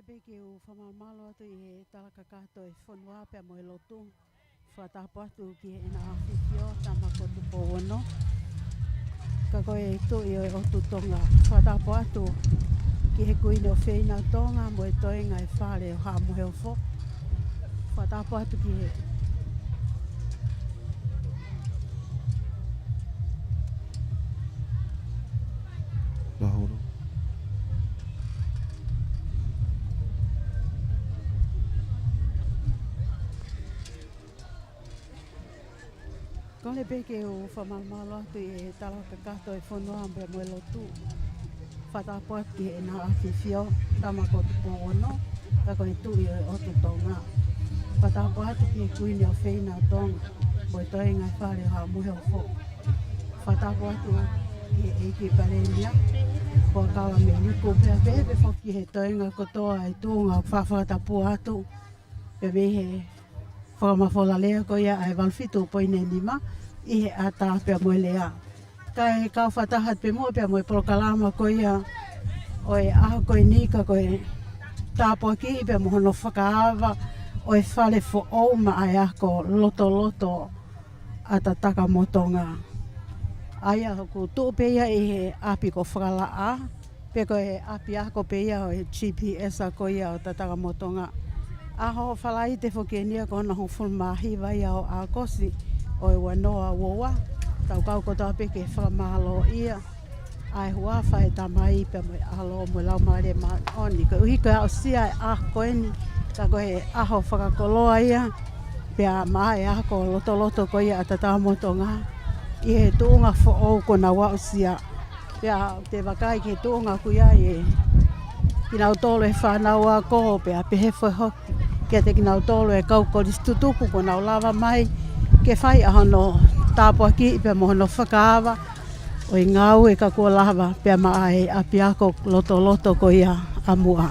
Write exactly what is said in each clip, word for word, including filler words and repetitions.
Pea ke u fakamalumalu atu ʻi he tala kakato ʻo e fonua pea mo e lotu. Fakatapu atu ki heʻena ʻAfifio, Tama ko Tupou Ono. Ka ko e Tuʻi ʻo e ʻOtu Tonga. Fakatapu atu ki he Kuini ʻofeina ʻo Tonga mo e toenga ʻo e Fale ʻo Haʻa Moheofo. Fakatapu atu ki he Mahalo. Kole pē ke u fakamalumalu atu ʻi he tala kakato ʻo e fonua pea mo e lotu. Fakatapu atu ki heʻena ʻAfifio, Tama ko Tupou Ono, ka ko e Tuʻi ʻo e ʻOtu Tonga. Fakatapu atu ki he Kuini ʻofeina ʻo Tonga mo e toenga ʻo e Fale ʻo Haʻa Moheofo. Fakatapu atu ki he ʻEiki Palēmia, Huʻakavameiliku, pea pehē pē foki ki he toenga kotoa ʻo e tuʻunga ʻoku fakatapu atu. Pea mei he fakamafola lea ko ia ʻa e valu fitu poini nima ʻi he ʻata pea mo e lea. Kae kau fakataha pē muʻa pea mo e polokalama ko ia ʻo e ʻaho ko eni, ka ko e tāpuakiʻi pea mo hono fakaava ʻo e fale foʻou maʻá e ako lotoloto ʻa Tatakamotonga. ʻA ia ʻoku tuʻu pē ia ʻi he ʻapi ko Fakalaʻā, pe ko e ʻapiako pē ia ʻo e G P S ko ia ʻo Tatakamotonga. ʻAho Falaite foki eni ia ko hono hongofulu mā hiva ia ʻo ʻAokosi ʻo e ua noa ua ua. Tau kau kotoa pē ke fakamālōʻia ʻa e huafa ʻo e Tamai pea mo e ʻAlo mo e Laumālie Māʻoniʻoni. Koeʻuhi ko e aʻusia ʻa e ʻaho ko eni, ka ko e ʻaho fakakoloa ia, pea maʻá e ako lotoloto ko ia ʻa Tatakamotonga ʻi he tuʻunga foʻou kuo nau aʻusia. Pea te u vakai ki he tuʻunga ʻoku ʻi ai ʻa kinautolu e fānau ako, pea pehē foki kiate kinautolu e kau kolisi tutuku kuo nau lava mai ke fai ʻa hono tāpuakiʻi pea mo hono fakaava ʻo e ngāue ka kuo lava pea maʻá e ʻapiako lotoloto ko ia ʻa muʻa.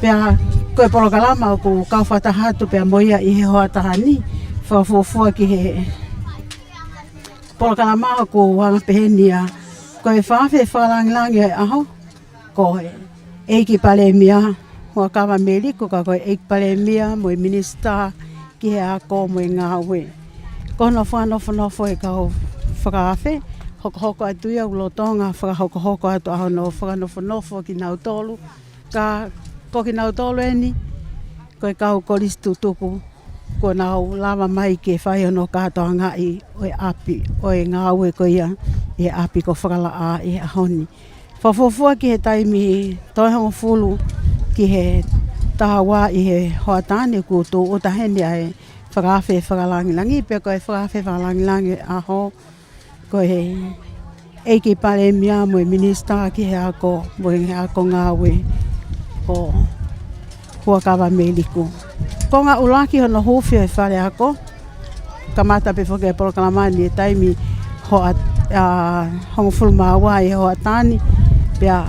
Pea ko e polokalama ʻoku kau fakataha atu pea mo ia ʻi he hoʻatā ni, fakafuofua ki he polokalama ʻoku anga peheni ia. Ko e fakaafe fakalāngilangi ʻo e ʻaho, ko e ʻEiki Palēmia, Huʻakavameiliku, ka ko e ʻEiki Palēmia mo e Minisitā ki he Ako mo e Ngāue. Ko hono fakanofonofo e kau fakaafe, hokohoko atu ia ʻoku lolotonga fakahokohoko atu ʻa hono fakanofonofo kinautolu, ka ko kinautolu eni ko e kau kolisi tutuku kuo nau lava mai ke fai hono kātoangaʻi ʻo e ʻapi, ʻo e ngāue ko ia ʻi he ʻapi ko Fakalaʻā ʻi he ʻaho ni. Fakafuofua ki he taimi toe hongofulu ki he taha ua ʻi he hoʻatā ni, ʻoku tūʻuta heni ʻa e fakaafe fakalāngilangi, pe ko e fakaafe fakalāngilangi ʻo e ʻaho, ko e ʻEiki Palēmia mo e Minisitā ki he Ako mo e Ako Ngāue, ko Huʻakavameiliku. Konga ʻuluaki hono huufi ʻo e fale ako, kamata pē foki e polokalama ni he taimi hoʻa-, ʻa, hongofulu mā ua ʻi he hoʻatā ni, pea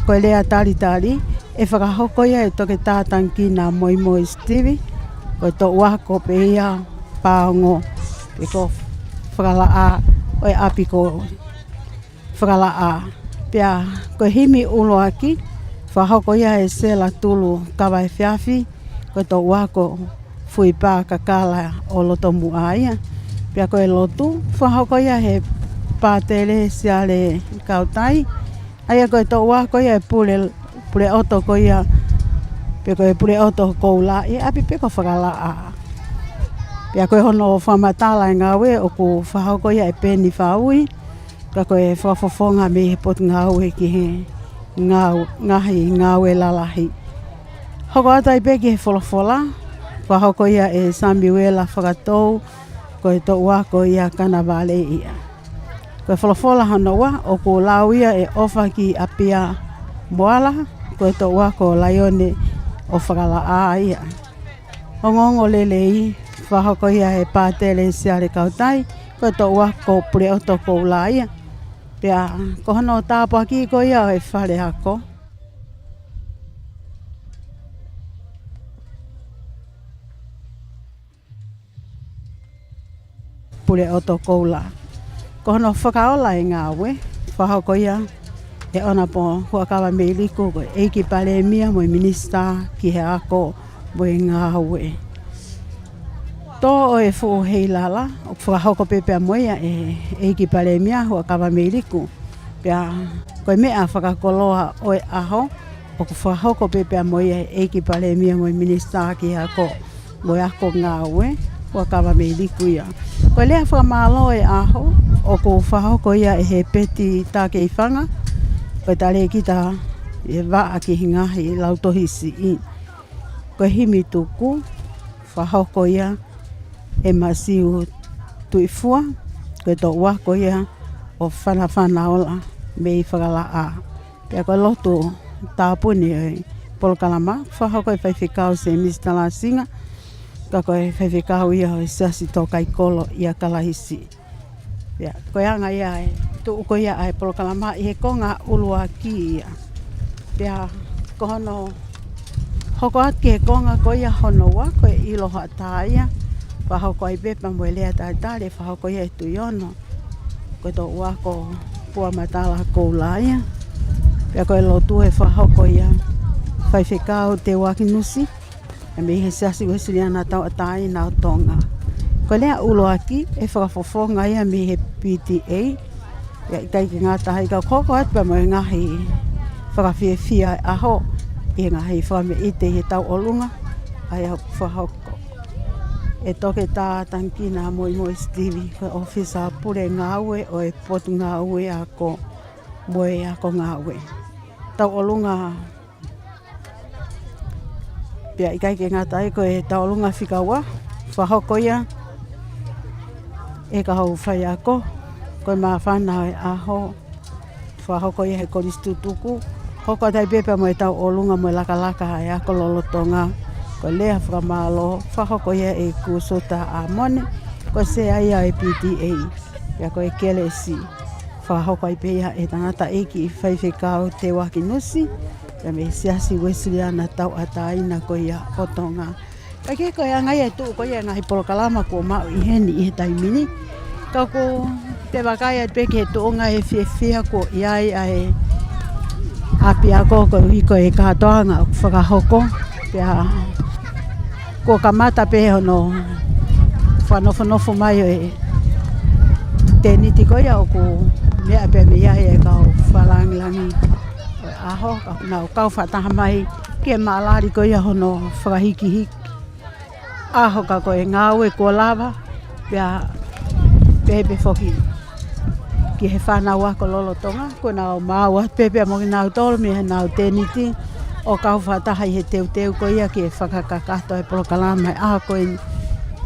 ko e lea talitali, ʻe fakahoko ia ʻe Toketā Tangikina Moimoi Sitive, ko e toʻu ako pē ia Paongo, pe ko Fakalaʻā, ʻo e ʻapi ko Fakalaʻā. Pea ko e himi ʻuluaki, fakahoko ia ʻe Sela Tulu Kavaefiafi, ko e toʻu ako Fuipā Kakala ʻo Lotomuʻa ia. Pea ko e lotu, fakahoko ia ʻe he Pātele Siale Kautai, ʻa ia ko e toʻu ako ia ʻo e pule, puleʻoto ko ia, pe ko e puleʻoto koula ʻi he ʻapi pē ko Fakalaʻā. Pea ko hono fakamatala e ngāue ʻoku fakahoko ia ʻe Peni Faui, ka ko e fakafofonga mei he Potungāue ki he ngāu-, ngaahi ngāue lalahi. Hoko atu ai pē ki he folofola, fakahoko ia ʻe Samiuela Fakatou, ko e toʻu ako ia Kanavale ia. Ko e folofola hono ua, ʻoku lau ia ʻe ʻOfaki ʻApia Moala, ko e toʻu ako Laione ʻo Fakalaʻā ia. Ongoongolelei, fakahoko ia ʻe Pātele Siale Kautai, ko e toʻu ako puleʻoto koula ia. Pea ko hono tāpuakiʻi ko ia ʻo e fale ako, puleʻoto koula. Ko hono fakaola e ngāue, fakahoko ia ʻe ʻOnapō Huʻakavameiliku ko e ʻEiki Palēmia mo e Minisitā ki he Ako mo e Ngāue. Tō ʻo e fuʻu heilala ʻoku fakahoko pē pea mo ia ʻe he ʻEiki Palēmia Huʻakavameiliku. Pea ko e meʻa fakakoloa ʻo e ʻaho ʻoku fakahoko pē pea mo ia ʻe he ʻEiki Palēmia mo e Minisitā ki he Ako mo e Ako Ngāue, Huʻakavameiliku ia. Ko e lea fakamālō ʻo e ʻaho ʻoku fakahoko ia ʻe he Peti Takeifanga, ko e talēkita ʻi he Vaʻa ki he Ngaahi Lautohi Siʻi. Ko e himi tuku fakahoko ia ʻe Masiu Tuʻifua, ko e toʻu ako ia ʻo Fanafanaola mei Fakalaʻā. Pea ko e lotu tāpuni ʻo e polokalama fakahoko ʻe he Faifekau Semisi Talasinga, ka ko e faifekau ia ʻo e Siasi Tōkaikolo ʻia Kalaisi. Pea ko e anga ia ʻa e tuʻu ko ia ʻa e polokalama ʻi he konga ʻuluaki ia. Pea ko hono hoko atu ki he konga ko ia hono ua, ko e ʻilo haʻatā ia, fakahoko ai pē pea mo e lea talitali, fakahoko ia ʻe Tuʻiono, ko e toʻu ako Puamatala Koula ia. Pea ko e lotu ʻe fakahoko ia ʻe he Faifekau Teuaki Nusi, ʻa ia mei he Siasi Uēsiliana Tauʻatāina ʻo Tonga. Ko e lea ʻuluaki ʻe fakafofonga ia mei he P T A. Pea ʻikai ke ngata ai, ka ʻoku hoko atu pea mo e ngaahi fakafiefia ʻo e ʻaho ʻi he ngaahi fakameʻite ʻi he tauʻolunga, ʻa ia ʻoku fakahoko ʻe Toketā Tangikina Moimoi Sitivi, ko e ʻōfisa pule ngāue ʻo e Potungāue Ako mo e Ako Ngāue. Tauʻolunga. Pea ʻikai ke ngata ai, ko e tauʻolunga fika ua fakahoko ia ʻe he kau faiako. Ko e māfana ʻo e ʻaho fakahoko ia ʻe he Kolisi Tutuku, hoko atu ai pē pea mo e tauʻolunga mo e lakalaka ʻa e ako lolotonga. Ko e lea fakamālō fakahoko ia ʻe Kusuta ʻAmone, ko e sea ia ʻo e P T A. Pea ko e kelesi fakahoko ai pē ia ʻe he tangataʻeiki Faifekau Teuaki Nusi, pea mei he Siasi Uēsiliana Tauʻatāina ko ia ʻo Tonga. Ka ko e anga ia e tuʻu ko ia e ngaahi polokalama kuo maʻu ʻi heni ʻi he taimi ni. Ka ʻoku te vakai atu pē ki he tuʻunga ʻo e fiefia kuo ʻi ai ʻa e ʻapiako koeʻuhi ko e kātoanga ʻoku fakahoko. Pea kuo kamata pē hono fakanofonofo mai ʻo e tēniti ko ia ʻoku meʻa pē mei ai e kau fakalāngilangi ʻo e ʻaho, ka nau kau fakataha mai ke mālali ko ia hono fakahikihiki ʻaho, ka ko e ngāue kuo lava, pea pehē pē foki ki he fānau ako lolotonga, kuo nau maʻu atu pē pea mo kinautolu mei heʻenau tēniti ʻo kau fakataha ʻi he teuteu ko ia ki he fakakakato e polokalama ʻo e ʻaho ko eni.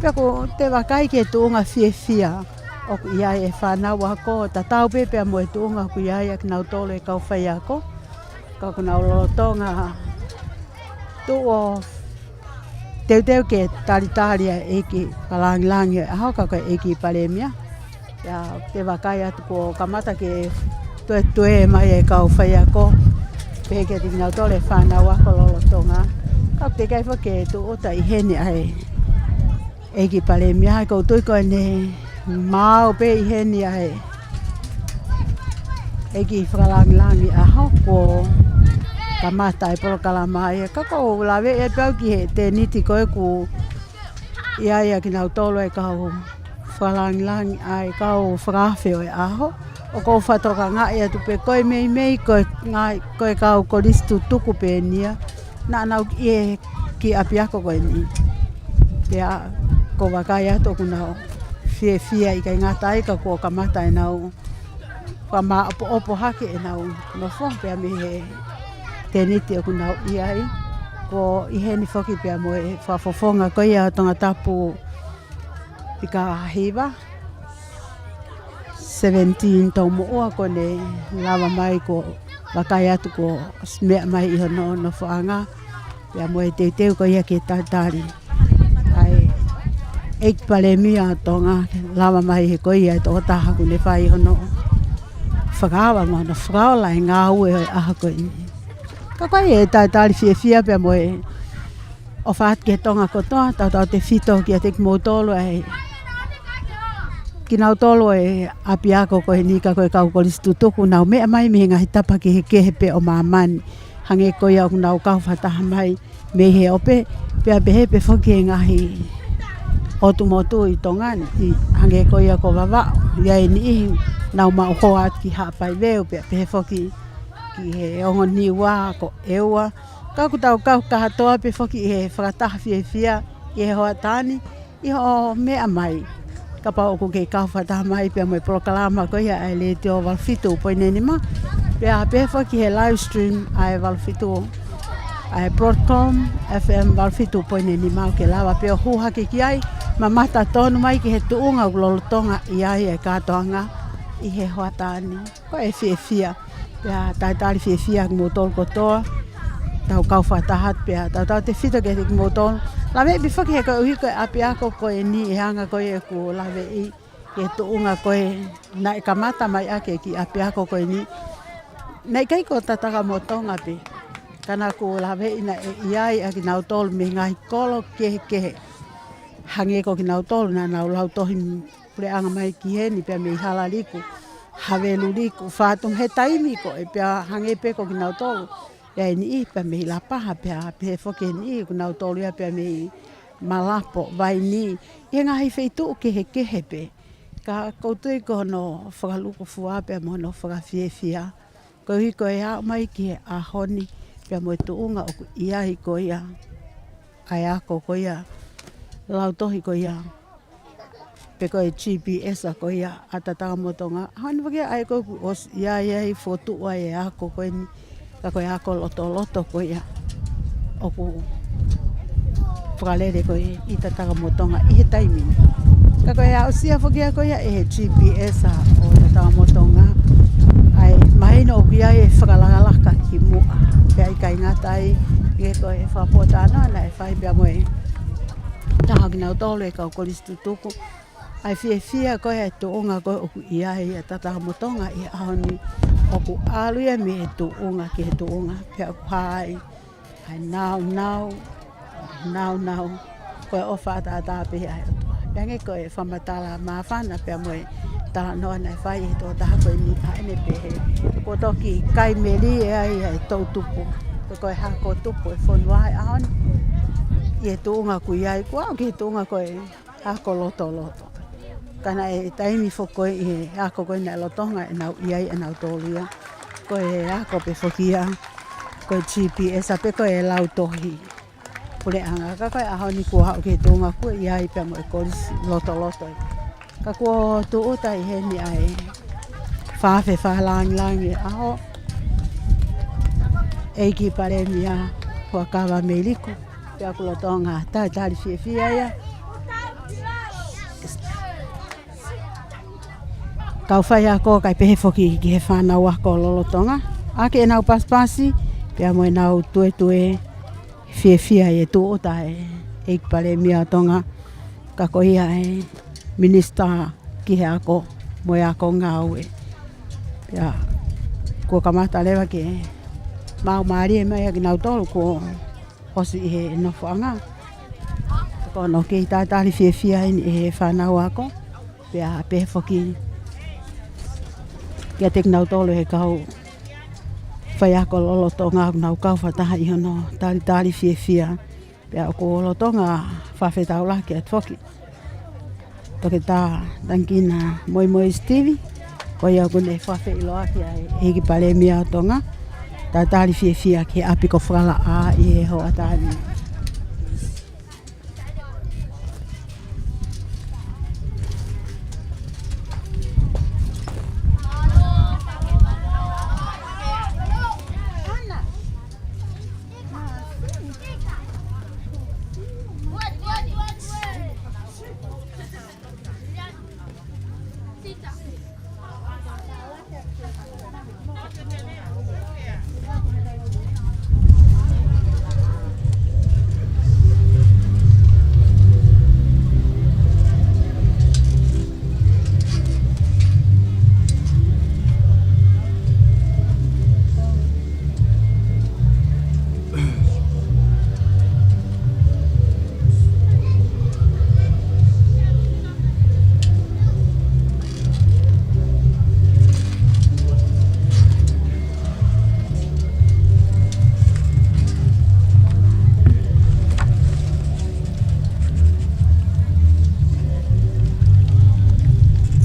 Pea ʻoku te vakai ki he tuʻunga fiefia ʻoku ʻi ai e fānau ako, tatau pē pea mo e tuʻunga ʻoku ʻi ai ʻa kinautolu e kau faiako, ka ʻoku nau lolotonga tuʻu ʻo teuteu ke talitali ʻa e ʻEiki Fakalāngilangi ʻo e ʻaho, ka ko e ʻEiki Palēmia. Pea te vakai atu kuo kamata ke tuetue mai e kau faiako, pehē kiate kinautolu e fānau ako lolotonga. Ka ʻoku teʻeki ai foki ke tūʻuta ʻi heni ʻa e ʻEiki Palēmia, he ʻoku ou tui ko ʻene maau pē ʻi heni ʻa e ʻEiki Fakalāngilangi ʻo e ʻaho kuo kamata e polokalama ia. Ka ʻoku ou laveʻi atu pē au ki he tēniti ko ē ʻoku ʻi ai ʻa kinautolu e kau fakalāngilangi, ʻa e kau fakaafe ʻo e ʻaho. ʻOku ou fakatokangaʻi atu pē ko e meimei ko e ngaahi, ko e kau Kolisi Tutuku pē eni ia naʻa nau ʻi he kiʻi ʻapiako ko eni. Pea ʻoku ou vakai atu ʻoku nau fiefia, ʻikai ngata ai ka kuo kamata ʻenau fakamāʻopoʻopo hake ʻenau nofo pea mei he tēniti ʻoku nau ʻi ai. Kuo ʻi heni foki pea mo e fakafofonga ko ia ʻo Tongatapu fika hiva, seventeen Toumoʻua, kuo ne lava mai, ʻoku ou vakai atu kuo meʻa mai ʻi hono nofoʻanga, pea mo e teuteu ko ia ke talitali ʻa e ʻEiki Palēmia ʻo Tonga, lava mai he ko ia e tokotaha ʻoku ne fai hono fakaava mo hono fakaola e ngāue ʻo e ʻaho ko eni. Ka ko e talitali fiefia pea mo e ʻofa atu ki he Tonga kotoa, tautautefito kiate kimoutolu ʻa e Kinautolu e ʻapiako ko eni ka ko e kau kolisi tutuku, nau meʻa mai mei he ngaahi tapa kehekehe pē ʻo māmani. Hangē ko ia ʻoku nau kau fakataha mai mei he ope, pea pehē pē foki he ngaahi ʻotu motu ʻi Tonga ni, ʻi, hangē ko ia ko Vavaʻu, ʻi ai e niʻihi nau maʻu hoa atu ki Haʻapaiveu, pea pehē foki ki he ongo Niua ko ʻEua. Ka ʻoku tau kau kātoa pē foki he fakataha fiefia ʻi he hoʻatā ni, ʻi hoʻo meʻa mai. Kapau ʻoku ke kau fakataha mai pea mo e polokalama ko ia ʻa e Letiō valu fitu poini nima, pea pehē foki he live stream ʻa e valu fitu, ʻa e Broadcom F M valu fitu poini nima, ʻoku ke lava pē ʻo hū hake ki ai, mamata tonu mai ki he tuʻunga ʻoku lolotonga ʻi ai e kātoanga ʻi he hoʻatā ni. Ko e fiefia. Pea talitali fiefia kimoutolu kotoa. Tau kau fakataha atu pea tautautefito kiate kimoutolu. Laveʻi pē foki he koeʻuhi ko e ʻapiako ko eni e anga ko ia ʻeku laveʻi ki he tuʻunga ko ē naʻe kamata mai ʻaki e kiʻi ʻapiako ko eni. Naʻe ʻikai ko Tatakamotonga pē. Ka naʻá ku laveʻi naʻe ʻi ai ʻa kinautolu mei he ngaahi kolo kehekehe. Hangē ko kinautolu naʻa nau lautohi puleʻanga mai ki heni pea mei Halaliku, Haveluliku, Fatu, he taimi ko ē pea hangē pē ko kinautolu. ʻI ai e niʻihi pea mei Lapaha pea pehē foki e niʻihi ko kinautolu ia pea mei Malapo, Vaini, ʻi he ngaahi feituʻu kehekehe pē. Ka ʻoku ou tui ko hono fakalūkufua pea mo hono fakafiefia. Koeʻuhi ko e aʻu mai ki he ʻaho ni, pea mo e tuʻunga ʻoku ʻi ai ko ia ʻa e ako ko ia, lautohi ko ia, pe ko e GPS ko ia ʻa Tatakamotonga. ʻAho ni foki ʻa ē ko ē ʻoku ʻosi ʻi ai e fokotuʻu ʻa e ako ko eni, ka ko e ako lotoloto ko ia ʻoku fakalele ko ē ʻi Tatakamotonga ʻi he taimi ni. Ka ko e aʻusia foki ia ko ia ʻe he GPS ʻo Tatakamotonga, ʻa e mahino ʻoku ʻi ai e fakalakalaka ki muʻa. Pea ʻikai ngata ai, ʻi he ko e fakapōtalanoa naʻe fai pea mo e taha kinautolu e kau kolisi tutuku, ʻa e fiefia ko ē ʻa e tuʻunga ko ē ʻoku ʻi ai ʻa Tatakamotonga ʻi he ʻaho ni, ʻoku ʻalu ia mei he tuʻunga ki he tuʻunga, pea ʻoku hā ai ʻa e naunau, naunau, ko e ʻofa ʻataʻatā pē ʻa e ʻOtua. Pea hangē ko e fakamatala māfana pea mo e talanoa naʻe fai ʻe he tokotaha ko eni, ʻa ʻene pehē, kuo toki kai melie ai ʻa e toʻutupu, ko e hako tupu e fonua he ʻaho ni, ʻi he tuʻunga ʻoku ʻi ai, kuo aʻu ki he tuʻunga ko e ako lotoloto. Ka naʻe taimi foki ko ē ʻi he ako ko ē naʻe lolotonga ʻenau ʻi ai ʻenau tōlia. Ko e ako pē foki ia, ko e GPS ʻa pē ko e lautohi puleʻanga. Ka ko e ʻaho ni kuo aʻu ki he tuʻunga ʻoku ʻi ai pea mo e kolisi lotoloto. Ka kuo tūʻuta ʻi heni ʻa e fakafe fakalāngilangi ʻo e ʻEiki Palēmia Huʻakavameiliku. Pea ʻoku lolotonga talitali fiefia ia. Kau faiako kae pehē foki ki he fānau ako lolotonga. ʻAki ʻenau pasipasi, pea mo ʻenau tuētuē fiefia ʻi he tūʻuta ʻa e ʻEiki Palēmia ʻo Tonga, ka ko ia e Minisitā ki he Ako mo e Ako Ngāue. Pea kuo kamata leva ke maumālie mai ʻa kinautolu kuo ʻosi ʻi he nofoʻanga. Ko hono kei talitali fiefia eni ʻe he fānau ako. Pea pehē foki kiate kinautolu ʻe he kau faiako lolotonga ʻoku nau kau fakataha ʻi hono talitali fiefia. Pea ʻoku lolotonga fakafetaulaki atu foki Toketā Tangikina Moimoi Sitive, ko ia ʻoku ne fakafeʻiloaki ʻa e ʻEiki Palēmia ʻo Tonga. Talitali fiefia ki he ʻapi ko Fakalaʻā ʻi he hoʻatā ni.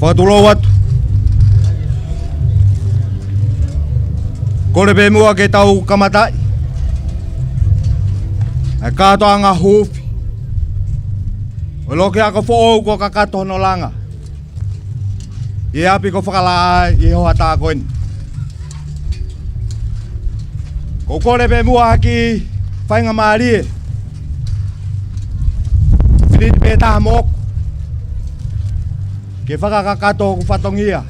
Fakatulou atu. Kole pē muʻa ke tau kamataʻi ʻa e kātoanga huufi ʻo e loki ako foʻou ko Kakato hono langa ʻi he ʻapi ko Fakalaʻā ʻi he hoʻatā ko eni. ʻOku ou kole pē muʻa ha kiʻi faingamālie, miniti pē taha moʻoku, ke fakakakato hoku fatongia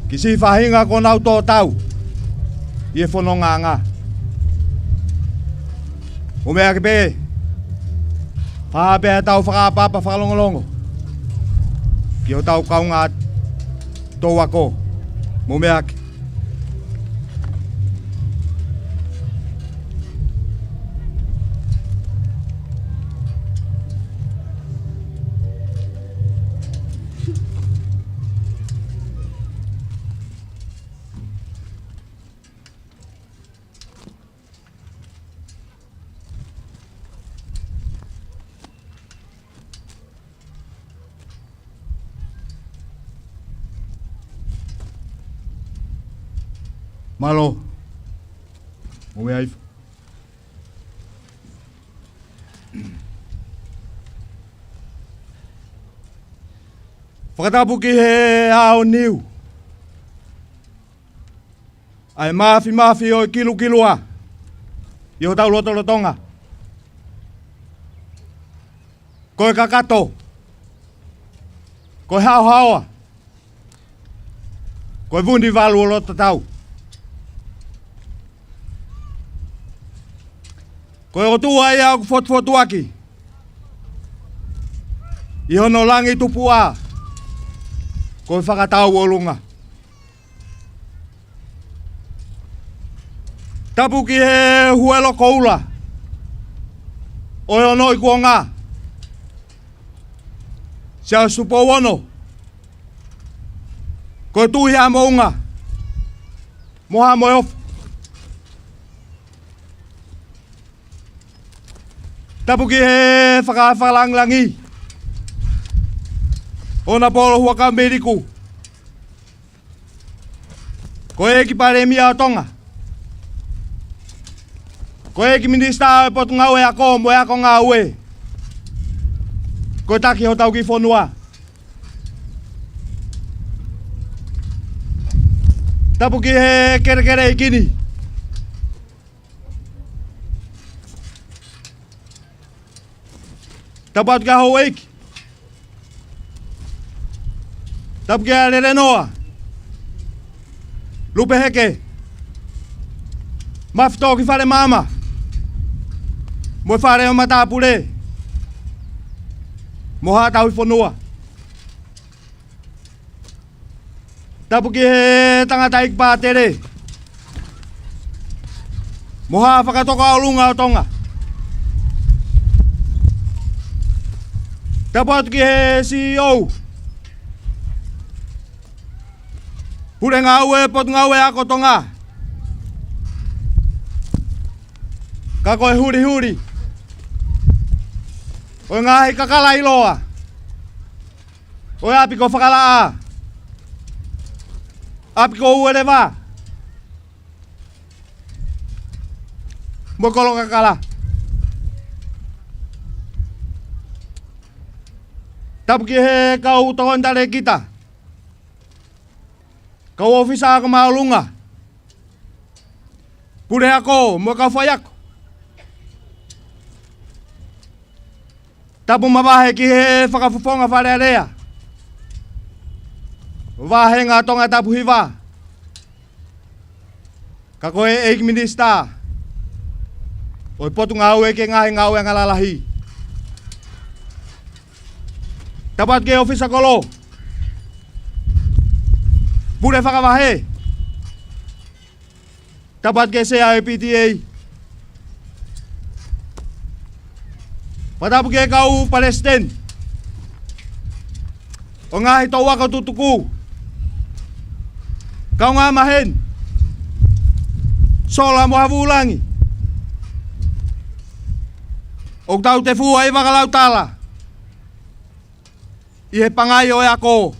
ki he siʻi faʻahinga kuo nau tō tau ʻi he fonongaʻanga. Mou meʻa ake pē, pea pea tau fakaʻapaʻapa fakalongolongo ki hotau kaungā touako. Mou meʻa ake. Mālō. Mou meʻa hifo. Fakatapu ki he ʻaho ni. ʻA e mafimafi ʻo e kilukilua ʻi hotau lotolotonga. Ko e kakato, ko e haohaoa, ko e vunivalu ʻo loto tau. Ko e ʻOtua ia ʻoku fotufotuaki ʻi hono langi tupuʻa, ko e fakatau ʻolunga. Tapu ki he huelo koula, ʻo e ono ikuonga, Siaosi Tupou Ono, ko e Tuʻi ʻa Moʻunga, mo ha mo e ofu. Tapu ki he faka-, fakalāngilangi ʻo Nāpolo Huʻakavameiliku, ko e ʻEiki Palēmia ʻo Tonga, ko e ʻEiki Minisitā ʻo e Potungāue Ako mo e Ako Ngāue, ko e taki hotau kiʻi fonua. Tapu ki he kelekele ʻeiki ni. Tapu atu ki he houʻeiki. Tapu ki he lelenoa, Lupe Heke, Mafitoki Falemaama, mo e fale ʻo e matāpule, mo haʻa tauhi fonua. Tapu ki he tangataʻeiki pātele mo haʻa fakatokanga ʻolunga ʻo Tonga. Tapu atu ki he CEO, Pule Ngāue Potungāue Ako Tonga, ka ko e hulihuli ʻo e ngaahi kakala ʻiloa ʻo e ʻapi ko Fakalaʻā, ʻapi ko Ueleva, mo Kolokakala. Tapu ki he kau tokoni talēkita, kau ʻōfisa ako māʻolunga, puleako mo e kau faiako. Tapu mavahe ki he fakafofonga Fale Alea, Vāhenga Tongatapu Hiva, ka ko e ʻEiki Minisitā ʻo e Potungāue ki he Ngaahi Ngāueʻanga Lalahi. Tapu atu ki he ʻōfisa kolo, pule fakavahe. Tapu atu ki he Sea ʻo e P T A. Pea tapu ki he kau palesiteni ʻo e ngaahi touako tutuku, kaungā maheni, Sola mo Havulangi, ʻoku tau tefua ʻi Vakalautala. ʻi he pangai ʻo e ako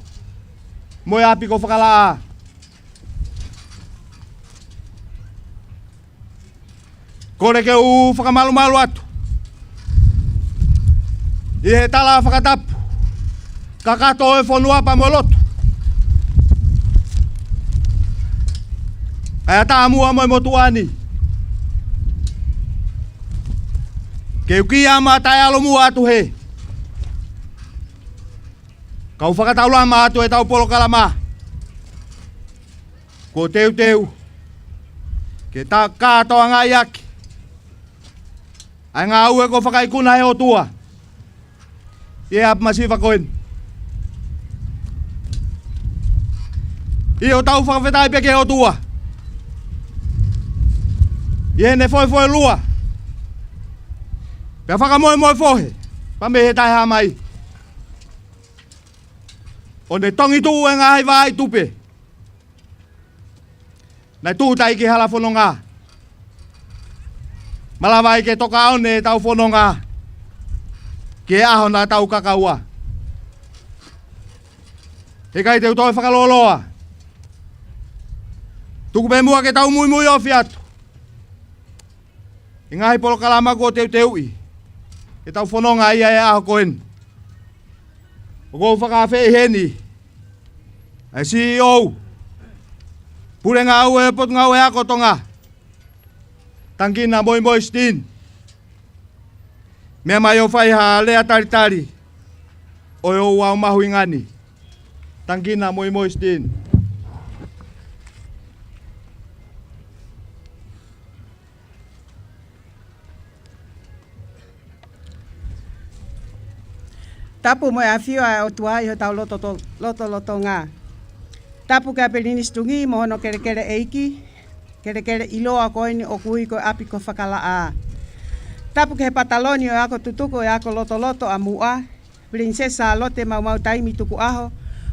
mo e ʻapi ko Fakalaʻā. Kole ke u fakamalumalu atu ʻi he tala fakatapu kakato ʻo e fonua pea mo e lotu, ʻa e ʻatā muʻa mo e motuʻa ni. Ke u kiʻi ʻama taʻeʻalo muʻa atu hē, kau fakataulama atu ʻetau polokalama. Kuo teuteu ke ta kātoangaʻi ʻaki ʻa e ngāue kuo fakaikuna ʻe he ʻOtua ʻi he ʻapi masiva ko eni. ʻIo, tau fakafetaʻi pē ki he ʻOtua ʻi heʻene foefoelua pea fakamoemoe fohe pea mei he taʻehāmai, ʻo ne tongituʻu e ngaahi vaʻa tupe naʻe tūʻuta ki he hala fononga, malava ai ke tokaʻi ʻetau fononga ki he ʻaho naʻa tau kakaua. He ʻikai te u toe fakalōloa, tuku pē muʻa ke tau muimui ofi atu ʻi he ngaahi polokalama kuo teuteuʻi ke tau fononga ai ʻi he ʻaho ko eni. ʻOku ou fakaafeʻi heni ʻa e C E O, Pule Ngāue Potungāue Ako Tonga, Tangikina Moimoi Steen, meʻa mai ʻo fai ha lea talitali ʻo e ouau mahuʻinga ni. Tangikina Moimoi Steen. Tapu mo e ʻafio ʻa e ʻOtua ʻi hotau loto-, lotolotonga. Tapu kia Pilinisi Tungī mo hono kelekele ʻeiki, kelekele ʻiloa ko eni ʻoku ui ko e ʻapi ko Fakalaʻā. Tapu ki he pataloni ʻo e ako tutuku ʻo e ako lotoloto ʻa Muʻa, Pilinisesi Sālote Maumau Taimi Tukuʻaho,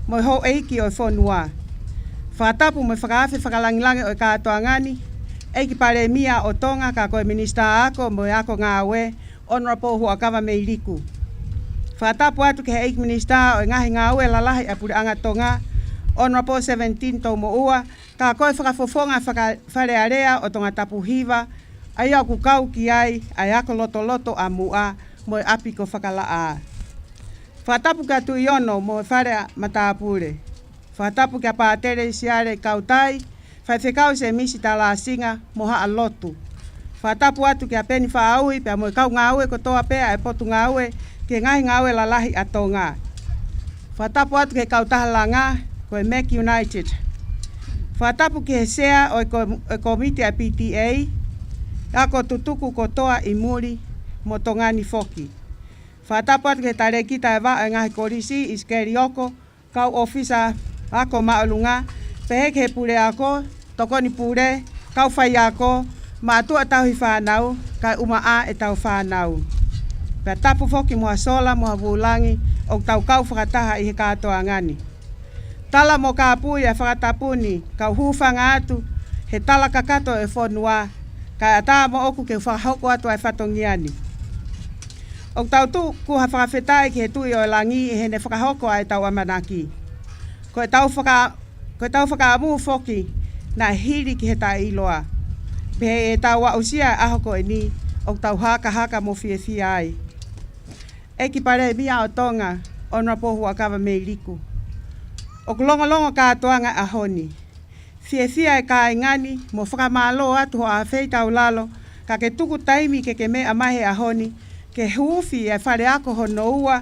mo e houʻeiki ʻo e fonua. Fakatapu mo e fakaafe fakalāngilangi ʻo e kātoanga ni, ʻEiki Palēmia ʻo Tonga, ka ko e Minisitā Ako mo e Ako Ngāue, Honourable Huʻakavameiliku. Fakatapu atu ki he ʻEiki Minisitā ʻo e Ngaahi Ngāue Lalahi ʻa e Puleʻanga Tonga, Honourable Seventeen Toumoʻua, ka ko e Fakafofonga Faka-, Fale Alea ʻo Tongatapu Hiva, ʻa ia ʻoku kau ki ai ʻa e ako lotoloto ʻa Muʻa mo e ʻapi ko Fakalaʻā. Fakatapu kia Tuʻiono mo e fale ʻa matāpule. Fakatapu kia Pātele Siale Kautai, Faifekau Sēmisi Talāsinga mo haʻa lotu. Fakatapu atu kia Peni Faʻaui pea mo e kau ngāue kotoa pē ʻa e Potungāue ki he Ngaahi Ngāue Lalahi ʻa Tonga. Fakatapu atu ki he kautaha langa ko e Make United. Fakatapu ki he sea ʻo e ko-, ʻo e komiti ʻa e P T A, ako tutuku kotoa ʻi muli mo Tonga ni foki. Fakatapu atu ki he talēkita ʻo e vaʻe ʻo e ngaahi kolisi, ʻIsikeli Oko, kau ʻōfisa ako māʻolunga, pehē ki he puleako, tokoni pule, kau faiako, mātuʻa tauhi fānau, kae ʻumaʻā ʻetau fānau. Pea tapu foki mo ha sola mo ha vūlangi ʻoku tau kau fakataha ʻi he kātoanga ni. Tala mo kāpui ʻa e fakatapu ni, kau hūfanga atu he tala kakato ʻo e fonua, kae ʻatā moʻoku ke u fakahoko atu ʻa e fatongia ni. ʻOku tau tuku ha fakafetaʻi ki he Tuʻi ʻo e Langi ʻi heʻene fakahoko ʻa ʻetau ʻamanaki. Ko ʻetau faka-, ko ʻetau fakaʻamu foki naʻe hili ki he taʻeʻiloa. Pea ʻi heʻetau aʻusia e ʻaho ko eni, ʻoku tau hakahaka mo fiefia ai. ʻEiki Palēmia ʻo Tonga, Honourable Huʻakavameiliku. ʻOku longolongo kātoanga e ʻaho ni. Fiefia e kāinga ni mo fakamālō atu hoʻo ʻafeitaulalo, ka ke tuku taimi ke ke meʻa mai he ʻaho ni, ke huufi e fale ako hono ua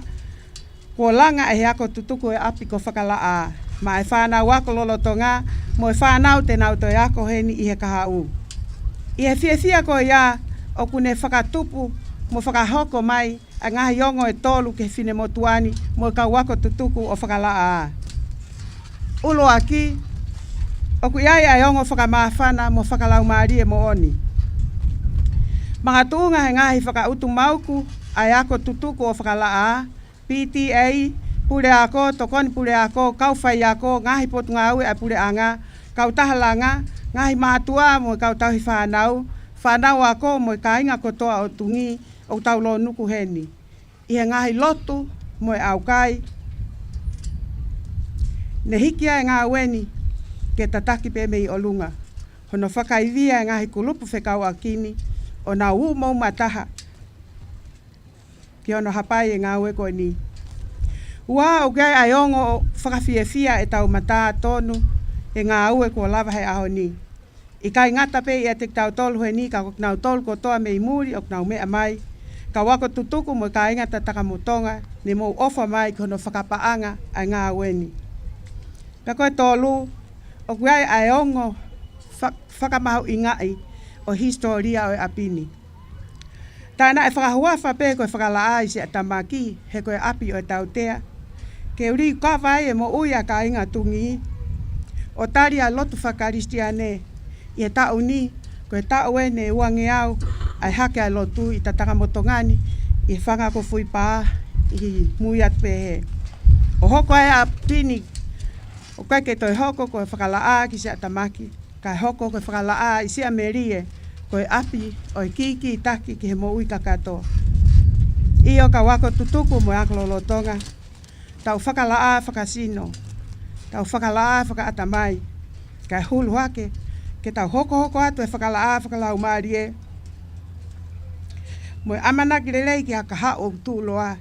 kuo langa ʻe he ako tutuku ʻo e ʻapi ko Fakalaʻā, maʻa e fānau ako lolotonga mo e fānau te nau toe ako heni ʻi he kahaʻu. ʻI he fiefia ko ia, ʻoku ne fakatupu mo fakahoko mai ʻa e ngaahi ongo ʻe tolu ki he finemotuʻa ni mo e kau ako tutuku ʻo Fakalaʻā. ʻUluaki, ʻoku ʻi ai ʻa e ongo fakamāfana mo fakalaumālie moʻoni. Makatuʻunga he ngaahi fakaʻutumauku ʻa e ako tutuku ʻo Fakalaʻā, P T A, puleako, tokoni puleako, kau faiako, ngaahi potungāue ʻa e puleʻanga, kautaha langa, ngaahi mātuʻa mo e kau tauhi fānau, fānau ako mo e kāinga kotoa ʻo Tungī, ʻoku tau lōnuku heni ʻi he ngaahi lotu mo e ʻaukai, Ne hiki ʻa e ngāue ni ke tataki pē mei ʻolunga, hono fakaivia e ngaahi kulupu fekauʻaki ni ʻo nau ū moʻunga taha ki hono hapai e ngāue ko eni. Ua, ʻoku ʻi ai ʻa e ongo fakafiefia ʻetau mata tonu he ngāue kuo lava he ʻaho ni. ʻIkai ngata pē ʻiate kitautolu heni, ka ko kinautolu kotoa mei muli ʻoku nau meʻa mai, kau ako tutuku mo e kāinga Tatakamotonga ne mou ʻofa mai ki hono fakapaʻanga ʻa e ngāue ni. Pea ko e tolu, ʻoku ʻi ai ʻa e ongo fa-, fakamahuʻingaʻi ʻo e hisitōlia ʻo e ʻapi ni. Taʻe naʻe fakahuafa pē ko e fakalaʻā ʻi siʻa tamaki, he ko e ʻapi ʻo e tautea, ke uli kava ai e moʻui ʻa kāinga Tungī, ʻo tali ʻa e lotu fakakalisitiane ʻi he taʻu ni, ko e taʻu eni ʻe uangeau ʻa e hake ʻa e lotu ʻi Tatakamotonga ni, ʻi he fanga ko Fuipā, ʻi mui atu pehē. ʻO hoko ʻa e ʻapi ni, ʻoku ʻikai ke toe hoko ko e fakalaʻā ki siʻa tamaki, kae hoko ko e fakalaʻā ʻi siʻa melie, ko e ʻapi ʻo e kīkītaki ki he moʻui kakato. ʻIo, kau ako tutuku mo e ako lolotonga, tau fakalaʻā fakasino, tau fakalaʻā fakaʻatamai, kae hulu hake ke tau hokohoko atu e fakalaʻā fakalaumālie mo e ʻamanaki lelei ki ha kahaʻu ʻoku tuʻuloa,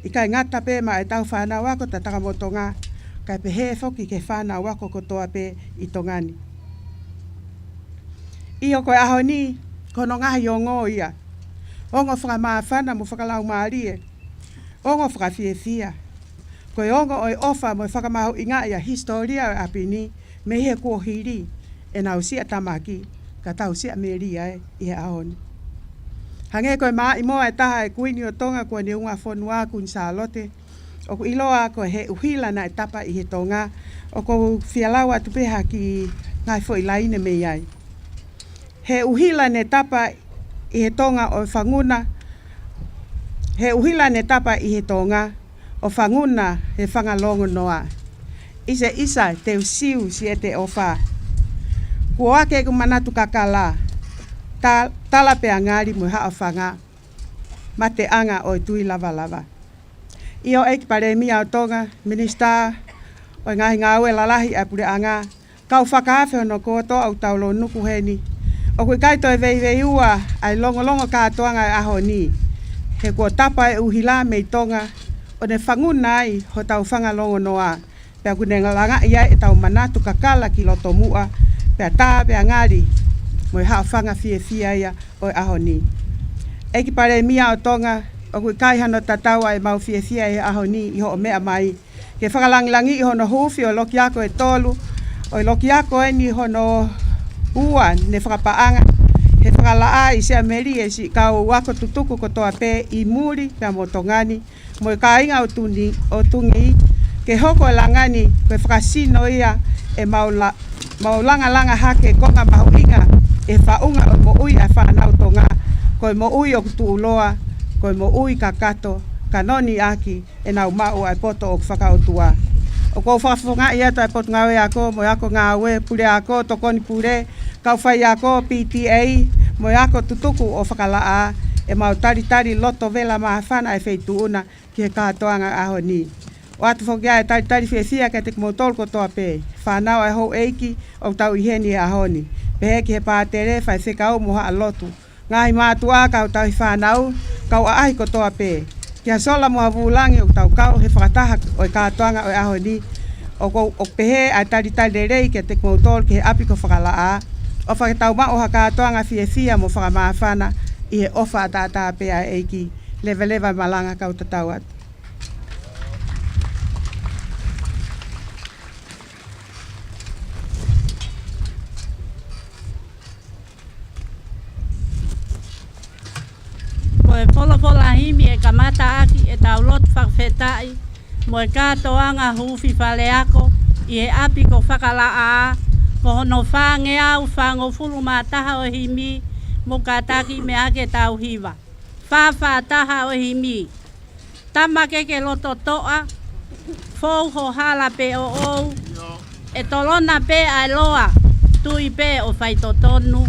ʻikai ngata pē maʻa ʻetau fānau ako Tatakamotonga, kae pehē foki ki he fānau ako kotoa pē ʻi Tonga ni. ʻIo, ko e ʻaho ni, ko hono ngaahi ongo ia. Ongo fakamāfana mo fakalaumālie. Ongo fakafiefia. Ko e ongo ʻo e ʻofa mo e fakamahuʻingaʻi ʻa e hisitōlia ʻo e ʻapi ni, mei he kuohili, ʻenau siʻa tamaki, ka tau siʻa melie ai ʻi he ʻaho ni. Hangē ko e maʻimoa ʻe taha ʻa e Kuini ʻo Tonga, Kuini ʻUngafonua, Kuini Sālote, ʻoku ʻiloa ko e He ʻuhila naʻe tapa ʻi he Tonga, ʻoku ou fie lau atu pē ha kiʻi ngaahi foʻi laine mei ai. He ʻuhila ne tapa ʻi he Tonga ʻo fanguna, he ʻuhila ne tapa ʻi he Tonga ʻo fanguna he fanga longonoa. ʻIsa, ʻisa, te u siu siʻete ʻofa. Kuo ake ʻeku manatu kakala, ta-, tala pea ngali mo e haʻofanga, mateʻanga ʻo e tui lavalava. ʻIo, ʻEiki Palēmia ʻo Tonga, Minisitā ʻo e Ngaahi Ngāue Lalahi ʻa e Puleʻanga, kau fakaafe hono kotoa ʻoku tau lōnuku heni, ʻoku ʻikai toe veiveiua ʻa e longolongo kātoanga ʻo e ʻaho ni, he kuo tapa e ʻuhila mei Tonga, ʻo ne fanguna ai hotau fanga longonoa, pea ʻoku ne langaʻi ai ʻetau manatu kakala ki loto muʻa, pea tā pea ngali mo e haʻofanga fiefia ia ʻo e ʻaho ni. ʻEiki Palēmia ʻo Tonga, ʻoku ʻikai hano tatau ʻa ʻemau fiefia he ʻaho ni ʻi hoʻo meʻa mai ke fakalangilangiʻi hono huufi ʻo e lokiako ʻe tolu, ʻo e lokiako eni hono ua ne fakapaʻanga he fakalaʻā ʻi siʻa melie siʻi kau ako tutuku kotoa pē ʻi muli pea mo Tonga ni, mo e kāinga ʻo Tungī, ʻo Tungī, ke hoko e langa ni ko e fakasino ia ʻemau la-, mau langalanga hake konga mahuʻinga ʻi he faʻunga ʻo e moʻui ʻa e fānau Tonga, ko e moʻui ʻoku tuʻuloa, ko e moʻui kakato, ka noni ʻaki ʻenau maʻu ʻa e poto ʻoku fakaʻotua. ʻOku ou fakafofongaʻi atu ʻa e Potungāue Ako, mo e Ako Ngāue, Puleako, Tokoni Pule, Kau Faiako, P T A, mo e ako tutuku ʻo fakalaʻā, ʻemau talitali loto vela māfana ʻa e Feituʻu na ki he kātoanga ʻaho ni. ʻOatu foki ʻa e talitali fiefia kiate kimoutolu kotoa pē, fānau ʻa e houʻeiki ʻoku tau ʻi heni he ʻaho ni, pehē ki he pātele, faifekau mo haʻa lotu, ngaahi mātuʻa, kau tauhi fānau, kau ʻaʻahi kotoa pē, ki ha sola mo ha vūlangi ʻoku tau kau he fakataha ʻo e kātoanga ʻo e ʻaho ni, ʻoku, ʻoku pehē ʻa e talitali lelei kiate kimoutolu ki he ʻapi ko Fakalaʻā, ʻofa ke tau maʻu ha kātoanga fiefia mo fakamāfana ʻi he ʻofa ʻataʻatā pē ʻa e ʻEiki. Leveleva e malanga kau tatau atu. Ko e folofola himi ʻe kamata ʻaki ʻetau lotu fakafetaʻi mo e kātoanga huufi faleako ʻi he ʻapi ko Fakalaʻā, ko hono fāngeau fāngofulu mā taha ʻo e himi, mo kātaki mei ai ke tau hiva. Fā fā taha ʻo e himi. Tama ke ke loto toʻa, fou ho hala pē ʻoʻou, ʻe tolona pē ʻa e loa, tui pē ʻo faitotonu.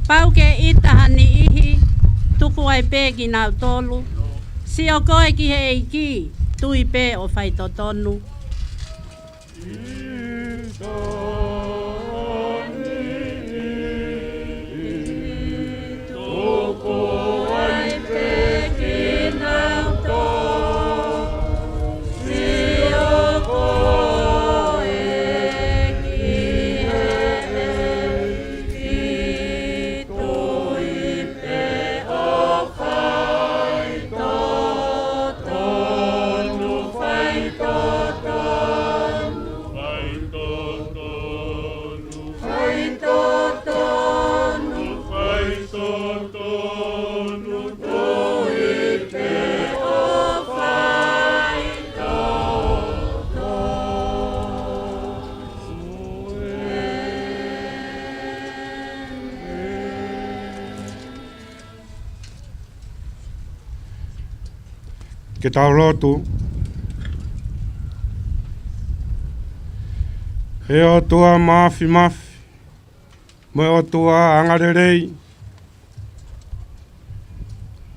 Pau ke ʻita ha niʻihi, tuku ai pē kinautolu. Sio koe ki he ʻEiki, tui pē ʻo faitotonu. Ke tau lotu. ʻE ʻOtua Māfimafi, mo e ʻOtua Angalelei,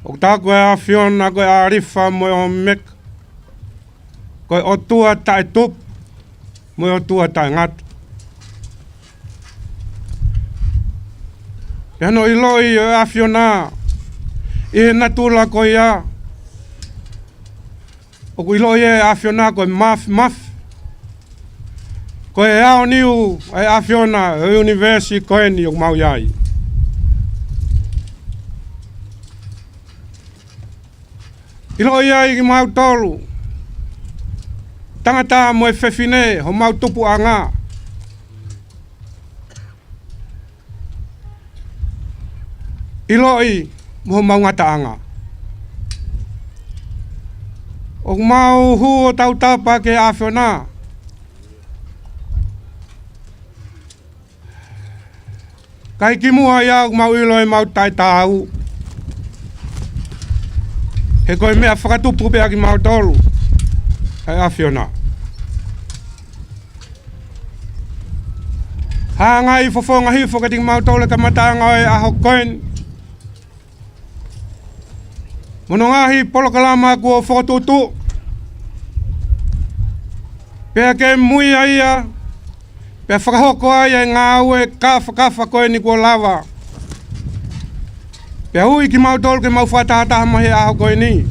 ʻoku tā koe ʻa e ʻAfiona ko e ʻAlifa mo e ʻOmeka, ko e ʻOtua taʻetupu, mo e ʻOtua taʻengata. ʻI hono ʻiloʻi ʻo e ʻAfiona ʻi he natula ko ia, ʻoku ʻiloʻi ʻe he ʻAfiona ko e Māfimafi, ko e aoniu ʻa e ʻAfiona ʻo e ʻunivēsi ko eni ʻoku mau ʻi ai. ʻIloʻi ai kimautolu, tangata mo e fefine, homau tupuʻanga. ʻIloʻi mo homau ngataʻanga. ʻOku mau hū ʻo tautapa ki he ʻAfiona. Ka ʻi kimuʻa ia ʻoku mau ʻilo ʻemau taʻetaau. He ko e meʻa fakatupu pē ʻa kimautolu ʻa e ʻAfiona. Hanga ʻo fofonga hifo kiate kimautolu he kamataʻanga ʻo e ʻaho ko eni, mo hono ngaahi polokalama kuo fokotuʻutuʻu, pea ke muia ia, pea fakahoko ai ʻa e ngāue kāfakafa ko eni kuo lava. Pea ui kimautolu ke mau fakatahataha mai he ʻaho ko eni.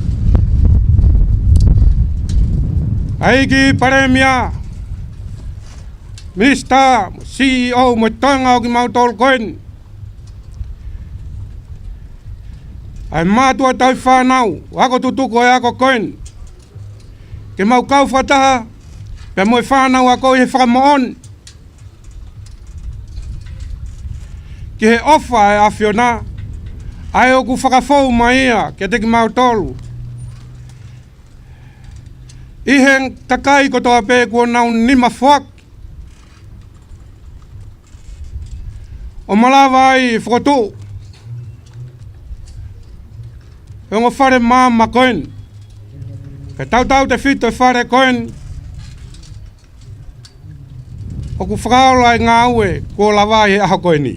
ʻEiki Palēmia, Minisitā, C E O, mo e toenga ʻo kimautolu ko eni, ʻa e mātuʻa tauhi fānau, ako tutuku ʻo e ako ko eni, ke mau kau fakataha pea mo e fānau ako ʻi he fakamoʻoni ki he ʻofa ʻa e ʻAfiona, ʻa ē ʻoku fakafou mai ia kiate kimautolu ʻi he kakai kotoa pē kuo nau nima foaki ʻo malava ai fokotuʻu e ongo fale maama ko eni, ke tautautefito e fale ko eni ʻoku fakaola e ngāue kuo lava ʻi he ʻaho ko eni.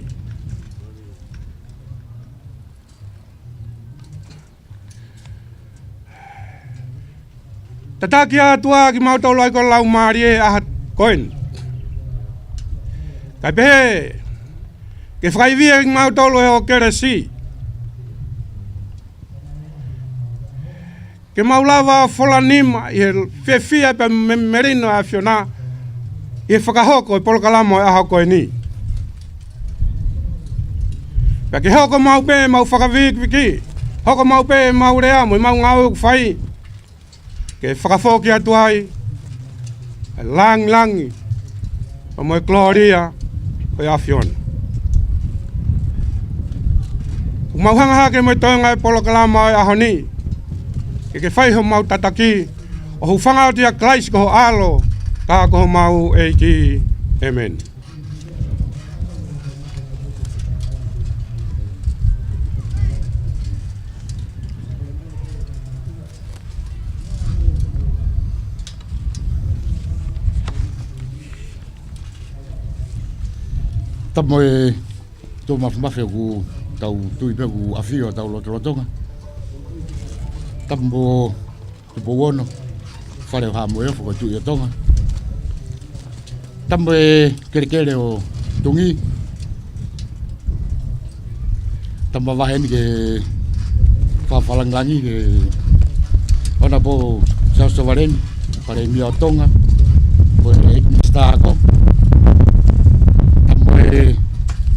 Tataki atu ʻa kimautolu ʻa e ʻOtua Laumālie ʻi he ʻaho ko eni. Kae pehē ke fakaivia kimautolu ʻe hoʻo kelesi, ke mau lava ʻo fola nima ʻi he fiefia pea mo e melino ʻa e ʻAfiona ʻi he fakahoko e polokalama ʻo e ʻaho ko eni. Pea ke hoko maʻu pē ʻemau fakavikivikiʻi, hoko maʻu pē ʻemau lea mo ʻemau ngāue ʻoku fai, ke fakafoki atu ai ʻa e langilangi pea mo e kolōlia ʻo e ʻAfiona. ʻOku mau hanga hake mo e toenga e polokalama ʻo e ʻaho ni, ke ke fai homau tataki, ʻo hūfanga atu ʻia Kalaisi ko ho ʻAlo, ka ko homau ʻEiki. ʻĒmeni. Tapu mo e Tō mafimafi ʻoku tau tui pē ʻoku ʻafio ʻa tau lotolotonga. Tapu mo Tupou Ono, Fale ʻo Haʻa Moheofo ko e Tuʻi ʻo Tonga. Tapu mo e kelekele ʻo Tongi. Tapu mo e vahe ni ke fakafalangilangi ke ʻOnapō Siaosi Tovaleni, Palēmia ʻo Tonga, mo e ʻEiki Minisitā Ako. Tapu mo e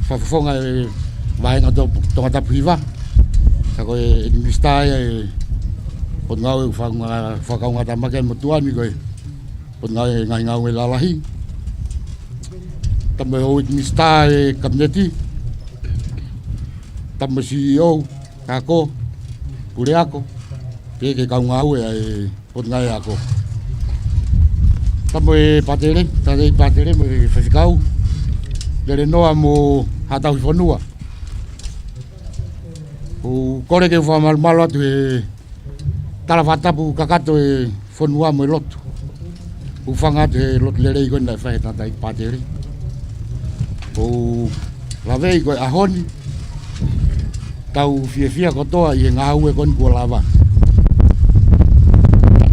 fakafofonga e vāhenga ʻo Tongatapu Hiva. Ka ko e ʻEiki Minisitā ia e Potungāue Faka-, Fakakaungātāmaki mo Tuʻa ni ko e Potungāue Ngaahi Ngāue Lalahi. Tapu mo e ʻEiki Minisitā e Kapineti. Tapu mo e C E O, Ako, Puleako, pea ki he kau ngāue ʻa e Potungāue Ako. Tapu mo e Pātele, Pātele, Pātele mo e Faifekau, Lelenoa mo Haʻa Tauhi Fonua. ʻOku ou kole ke u fakamalumalu atu he tala fakatapu kakato e fonua mo e lotu. Hūfanga atu he lotu lelei ko eni naʻe fai he tangataʻeiki Pātele. ʻOku ou laveʻi ko e ʻaho ni, tau fiefia kotoa ʻi he ngāue ko eni kuo lava.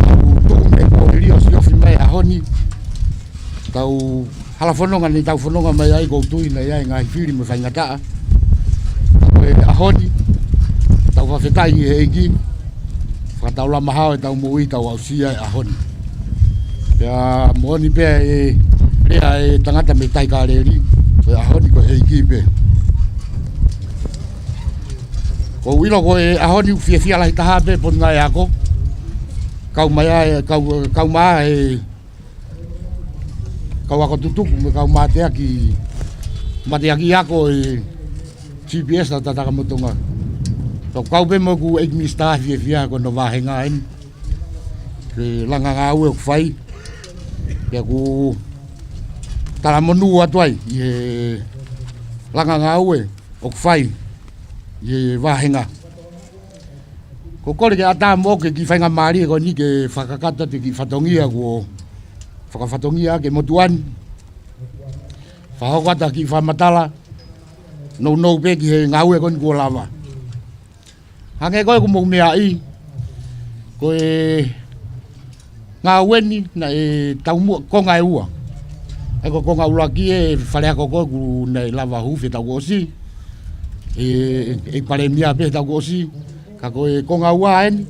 Tau tuʻu mei he kuo lelei ʻo siofi mai ʻaho ni. Tau hala fononga ni tau fononga mai ai, ʻoku ou tui naʻe ʻi ai e ngaahi fili mo e faingataʻa. Ka ko e ʻaho ni, tau fakafetaʻi ki he ʻEiki, fakataulama hao e tau moʻui tau aʻusia e ʻaho ni. Pea moʻoni pē e lea e tangata mei Tahi Kāleli, ko e ʻaho ni ko e ʻEiki pē. ʻOku ou ʻilo ko e ʻaho ni ʻoku fiefia lahi taha pē Potungāue Ako. Kau mai ai, kau, kau mai e kau ako tutuku mo e kau mateaki, mateaki ako e G P S ʻa Tatakamotonga. Tau kau pē mo ʻeku ʻEiki Minisitā, fiefia ko hono vāhenga eni. Ke langa ngāue ʻoku fai. Pea ʻoku talamonū atu ai ʻi he langa ngāue ʻoku fai ʻi he vāhenga. ʻOku ou kole ke ʻatā mo ke kiʻi faingamālie ko eni ke fakakakato atu e kiʻi fatongia kuo fakafatongia ʻaki e motuʻa ni. Fakahoko atu ha kiʻi fakamatala nounou pē ki he ngāue ko eni kuo lava. Hangē ko ē ʻoku mou meaʻi, ko e ngāue ni naʻe taumuʻa konga ʻe ua. ʻA ia ko e konga ʻuluaki e fale ako ko ē ʻoku ne lava huufi he taʻu kuo ʻosi. ʻE, ʻe Palēmia pē he taʻu kuo ʻosi. Ka ko e konga ua eni,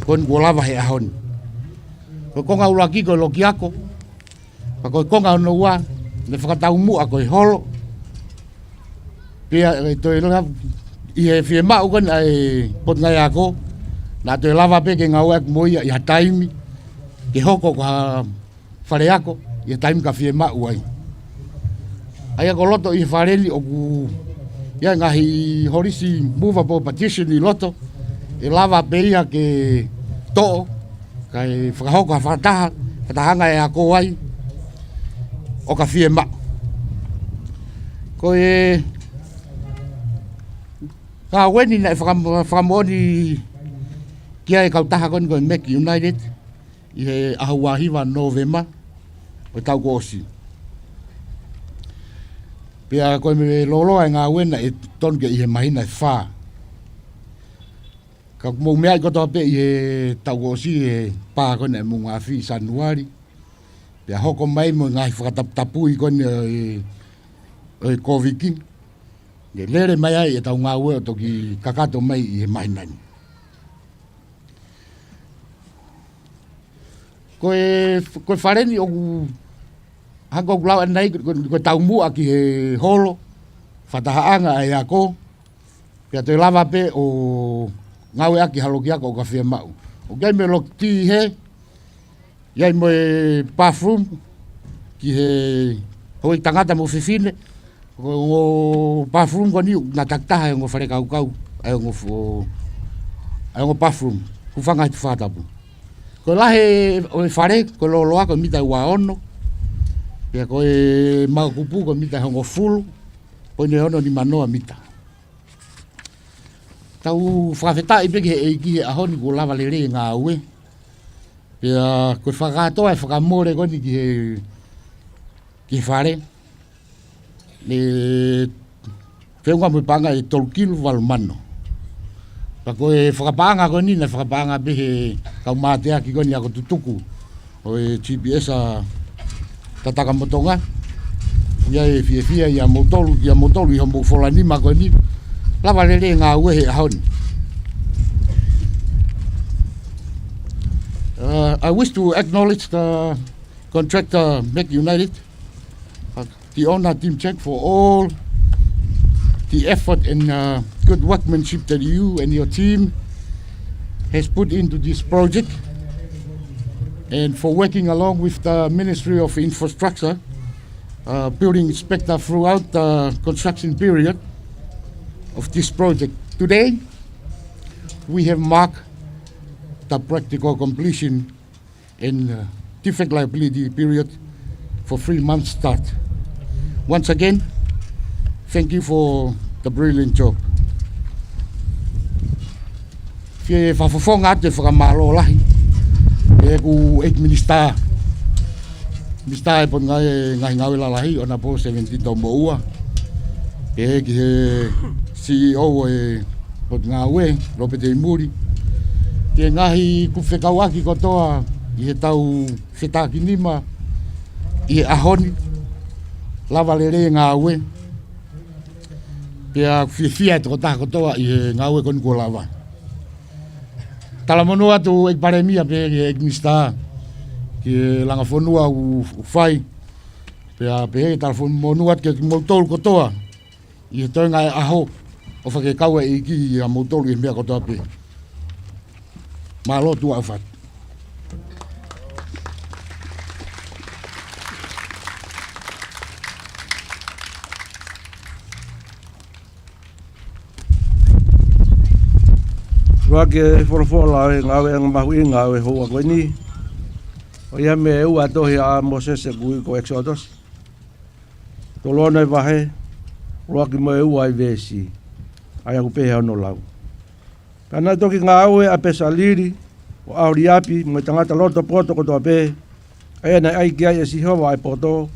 ko eni kuo lava he ʻaho ni. Ko e konga ʻuluaki ko e loki ako. Ka ko e konga hono ua, ne fakataumuʻa ko e holo. Pea ʻe toe lava ʻi he fiemaʻu ko eni ʻa e Potungāue Ako, naʻa toe lava pē ke ngāueʻaki mo ia ʻi ha taimi, ke hoko ko ha fale ako, ʻi ha taimi ka fiemaʻu ai. ʻA ia ko loto ʻi he fale ni ʻoku ʻi ai e ngaahi holisi movable partition ʻi loto, ʻe lava pē ia ke toʻo, kae fakahoko ha fakataha, fakatahaʻanga e ako ai, ʻo ka fiemaʻu. Ko e ngāue ni naʻe fakamo-, fakamoʻoni ki ai e kautaha ko eni ko e Make United, ʻi he ʻaho ua hiva Nōvema, ʻo e taʻu kuo ʻosi. Pea ko e meʻa lōloa e ngāue naʻe tonu ke ʻi he māhina ʻe fā. Ka ʻoku mou meaʻi kotoa pē ʻi he taʻu kuo ʻosi he pā ko eni ʻa e moʻunga afi ʻi Sānuali. Pea hoko mai mo e ngaahi fakataputapui ko eni ʻo e, ʻo e Kōviti. Ne lele mai ai e tau ngāue ʻo toki kakato mai ʻi he māhina ni. Ko e, ko e fale ni ʻoku, hangē ko ʻeku lau ʻanenai, ko, ko, ko e taumuʻa ki he holo, fakatahaʻanga ʻa e ako, pea toe lava pē ʻo ngāueʻaki ha loki ako ʻo ka fiemaʻu. ʻOku ʻi ai mo e loki tī hē, ʻi ai mo e bathroom, ki he houʻeiki tangata mo fefine, ko e ongo bathroom ko eni, naʻe takitaha e ongo fale kaukau, ʻa e ongo fo-, ʻa e ongo bathroom, hūfanga he tuʻu fakatapu. Ko e lahi ʻo e fale, ko e lōloa ko e mita ʻe ua ono, pea ko e maʻukupu ko e mita ʻe hongofulu, poini ʻe ono nima noa mita. Tau fakafetaʻi pē ki he ʻEiki he ʻaho ni kuo lava lelei e ngāue. Pea ko e fakakātoa e fakamole ko eni ki he, ki he fale. Ne Feʻunga mo e paʻanga ʻe tolu kilu valu mano. Pea ko e fakapaʻanga ko eni naʻe fakapaʻanga pē he kau mateaki ko eni ako tutuku ʻo e G P S ʻa Tatakamotonga. ʻOku ʻi ai e fiefia ʻia moutolu, ʻia moutolu ʻi hoʻomou fola nima ko eni. Lava lelei e ngāue he ʻaho ni. Uh, I wish to acknowledge the contractor, Mack United, uh, the owner, Team Jack, for all the effort and, uh, good workmanship that you and your team has put into this project, and for working along with the Ministry of Infrastructure, uh, building inspector, throughout the construction period of this project. Today, we have marked the practical completion and, uh, defect liability period for three months start. Once again, thank you for the brilliant job. Fie fakafofonga atu e fakamālō lahi ʻeku ʻEiki Minisitā, Minisitā ʻo e Potungāue Ngaahi Ngāue Lalahi, Honourable Sevenitito Moʻua, pehē ki he C E O ʻo e Potungāue, Lopeti Muli, ki he ngaahi kupu fekauʻaki kotoa ʻi heʻetau fetakinima ʻi he ʻaho ni. Lava lelei e ngāue, pea fiefia e tokotaha kotoa ʻi he ngāue ko eni kuo lava. Talamonū atu ʻEiki Palēmia pea ki he ʻEiki Minisitā ki he langa fonua ʻoku fai, pea pehē talamonū atu kiate kimoutolu kotoa ʻi he toenga e ʻaho, ʻofa ke kau e ʻEiki ʻia moutolu ʻi he meʻa kotoa pē. Mālō, tuʻa ʻofa atu. ʻUluaki e folofola ʻo e ngāueʻanga mahuʻinga ʻo e houa ko eni, ʻoku ʻi ai e meʻa ʻe ua ʻi he tohi ʻa Mōsese ʻoku ui ko ʻEkisoto. Tolu ono e vahe, ʻuluaki mo e ua e veesi, ʻa ia ʻoku pehē hono lau. Pea naʻe toki ngāue ʻa Pesalili, mo ʻAholiapi, mo e tangata loto poto kotoa pē, ʻa ia naʻe ʻai ki ai ʻe Sihova ʻa e poto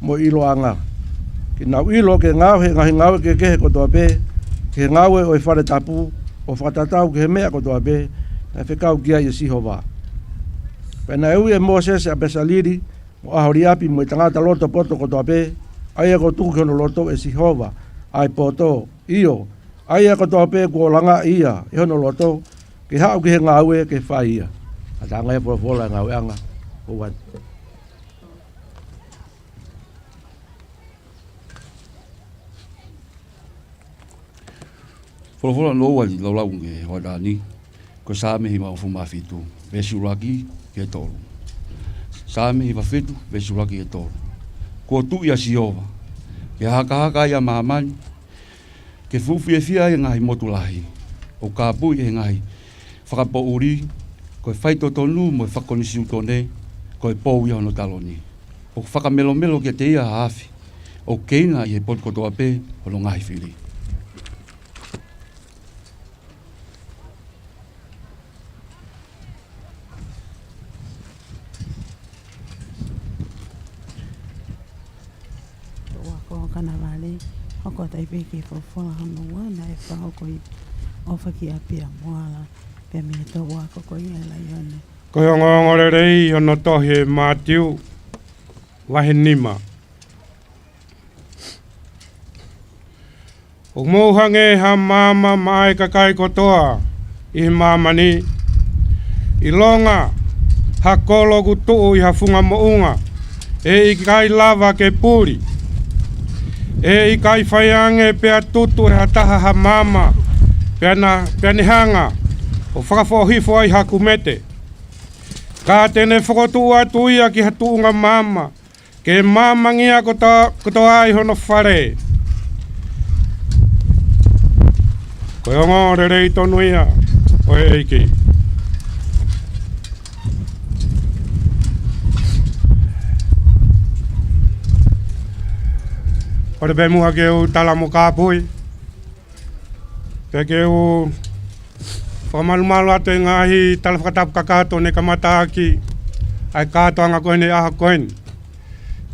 mo e ʻiloʻanga, ke nau ʻilo ke ngaohi e ngaahi ngāue kehekehe kotoa pē, ki he ngāue ʻo e fale tapu, ʻo fakatatau ki he meʻa kotoa pē naʻe fekau ki ai ʻe Sihova. Pea naʻe ui ʻe Mōsese ʻa Pesalili, mo ʻAholiapi, mo e tangata loto poto kotoa pē, ʻa ia kuo tuku ki hono loto ʻe Sihova ʻa e poto, ʻio, ʻa ia kotoa pē kuo langaʻi ia ʻe hono loto, ke haʻu ki he ngāue ke fai ia. ʻA e tanga e folofola e ngāueʻanga, ʻo wan. Folofola ʻoku ou ʻoatu ʻi he laulau ʻi he hoʻatā ni, ko e Saame hivangofulu mā fitu, veesi ʻuluaki ki he tolu. Saame hiva fitu, veesi ʻuluaki ki he tolu. Kuo tuʻi ʻa Sihova, ke hakahaka ai ʻa māmani, ke fuʻu fiefia ai e ngaahi motu lahi, ʻo kāpui ʻe he ngaahi fakapoʻuli, ko e faitotonu mo e fakakonisitūtone, ko e pou ʻi hono taloni. ʻOku fakamelomelo kiate ia ha afi, ʻoku keina ʻi he potu kotoa pē hono ngaahi fili. Toʻu ako ʻo Kanavale, hoko atu ai pē ki he folofola hono ua naʻe fakahoko ʻi ʻOfa ki ʻApiamoala, pea mei he toʻu ako ko ia ʻa Laione. Ko e ongoongolelei ʻi hono tohi ʻe Mātiu, vahe nima. ʻOku mou hangē ha maama maʻa e kakai kotoa ʻi he māmani. ʻIlonga ha kolo ʻoku tuʻu ʻi ha funga moʻunga, ʻe ʻikai lava ke puli, ʻe ʻikai fai ange pea tutu ʻe ha taha ha maama, pea na, pea ne hanga ʻo fakafoʻohifo hifo ai ha kumete. Ka te ne fokotuʻu atu ia ki ha tuʻunga maama, ke maamangia kotoa, kotoa ai hono fale. Ko e ongoongolelei tonu ia ʻo e ʻEiki. Kole pē muʻa ke u tala mo kāpui, pea ke u fakamalumalu atu e ngaahi tala fakatapu kakato ne kamata ʻaki ʻa e kātoanga ko eni ʻaho ko eni.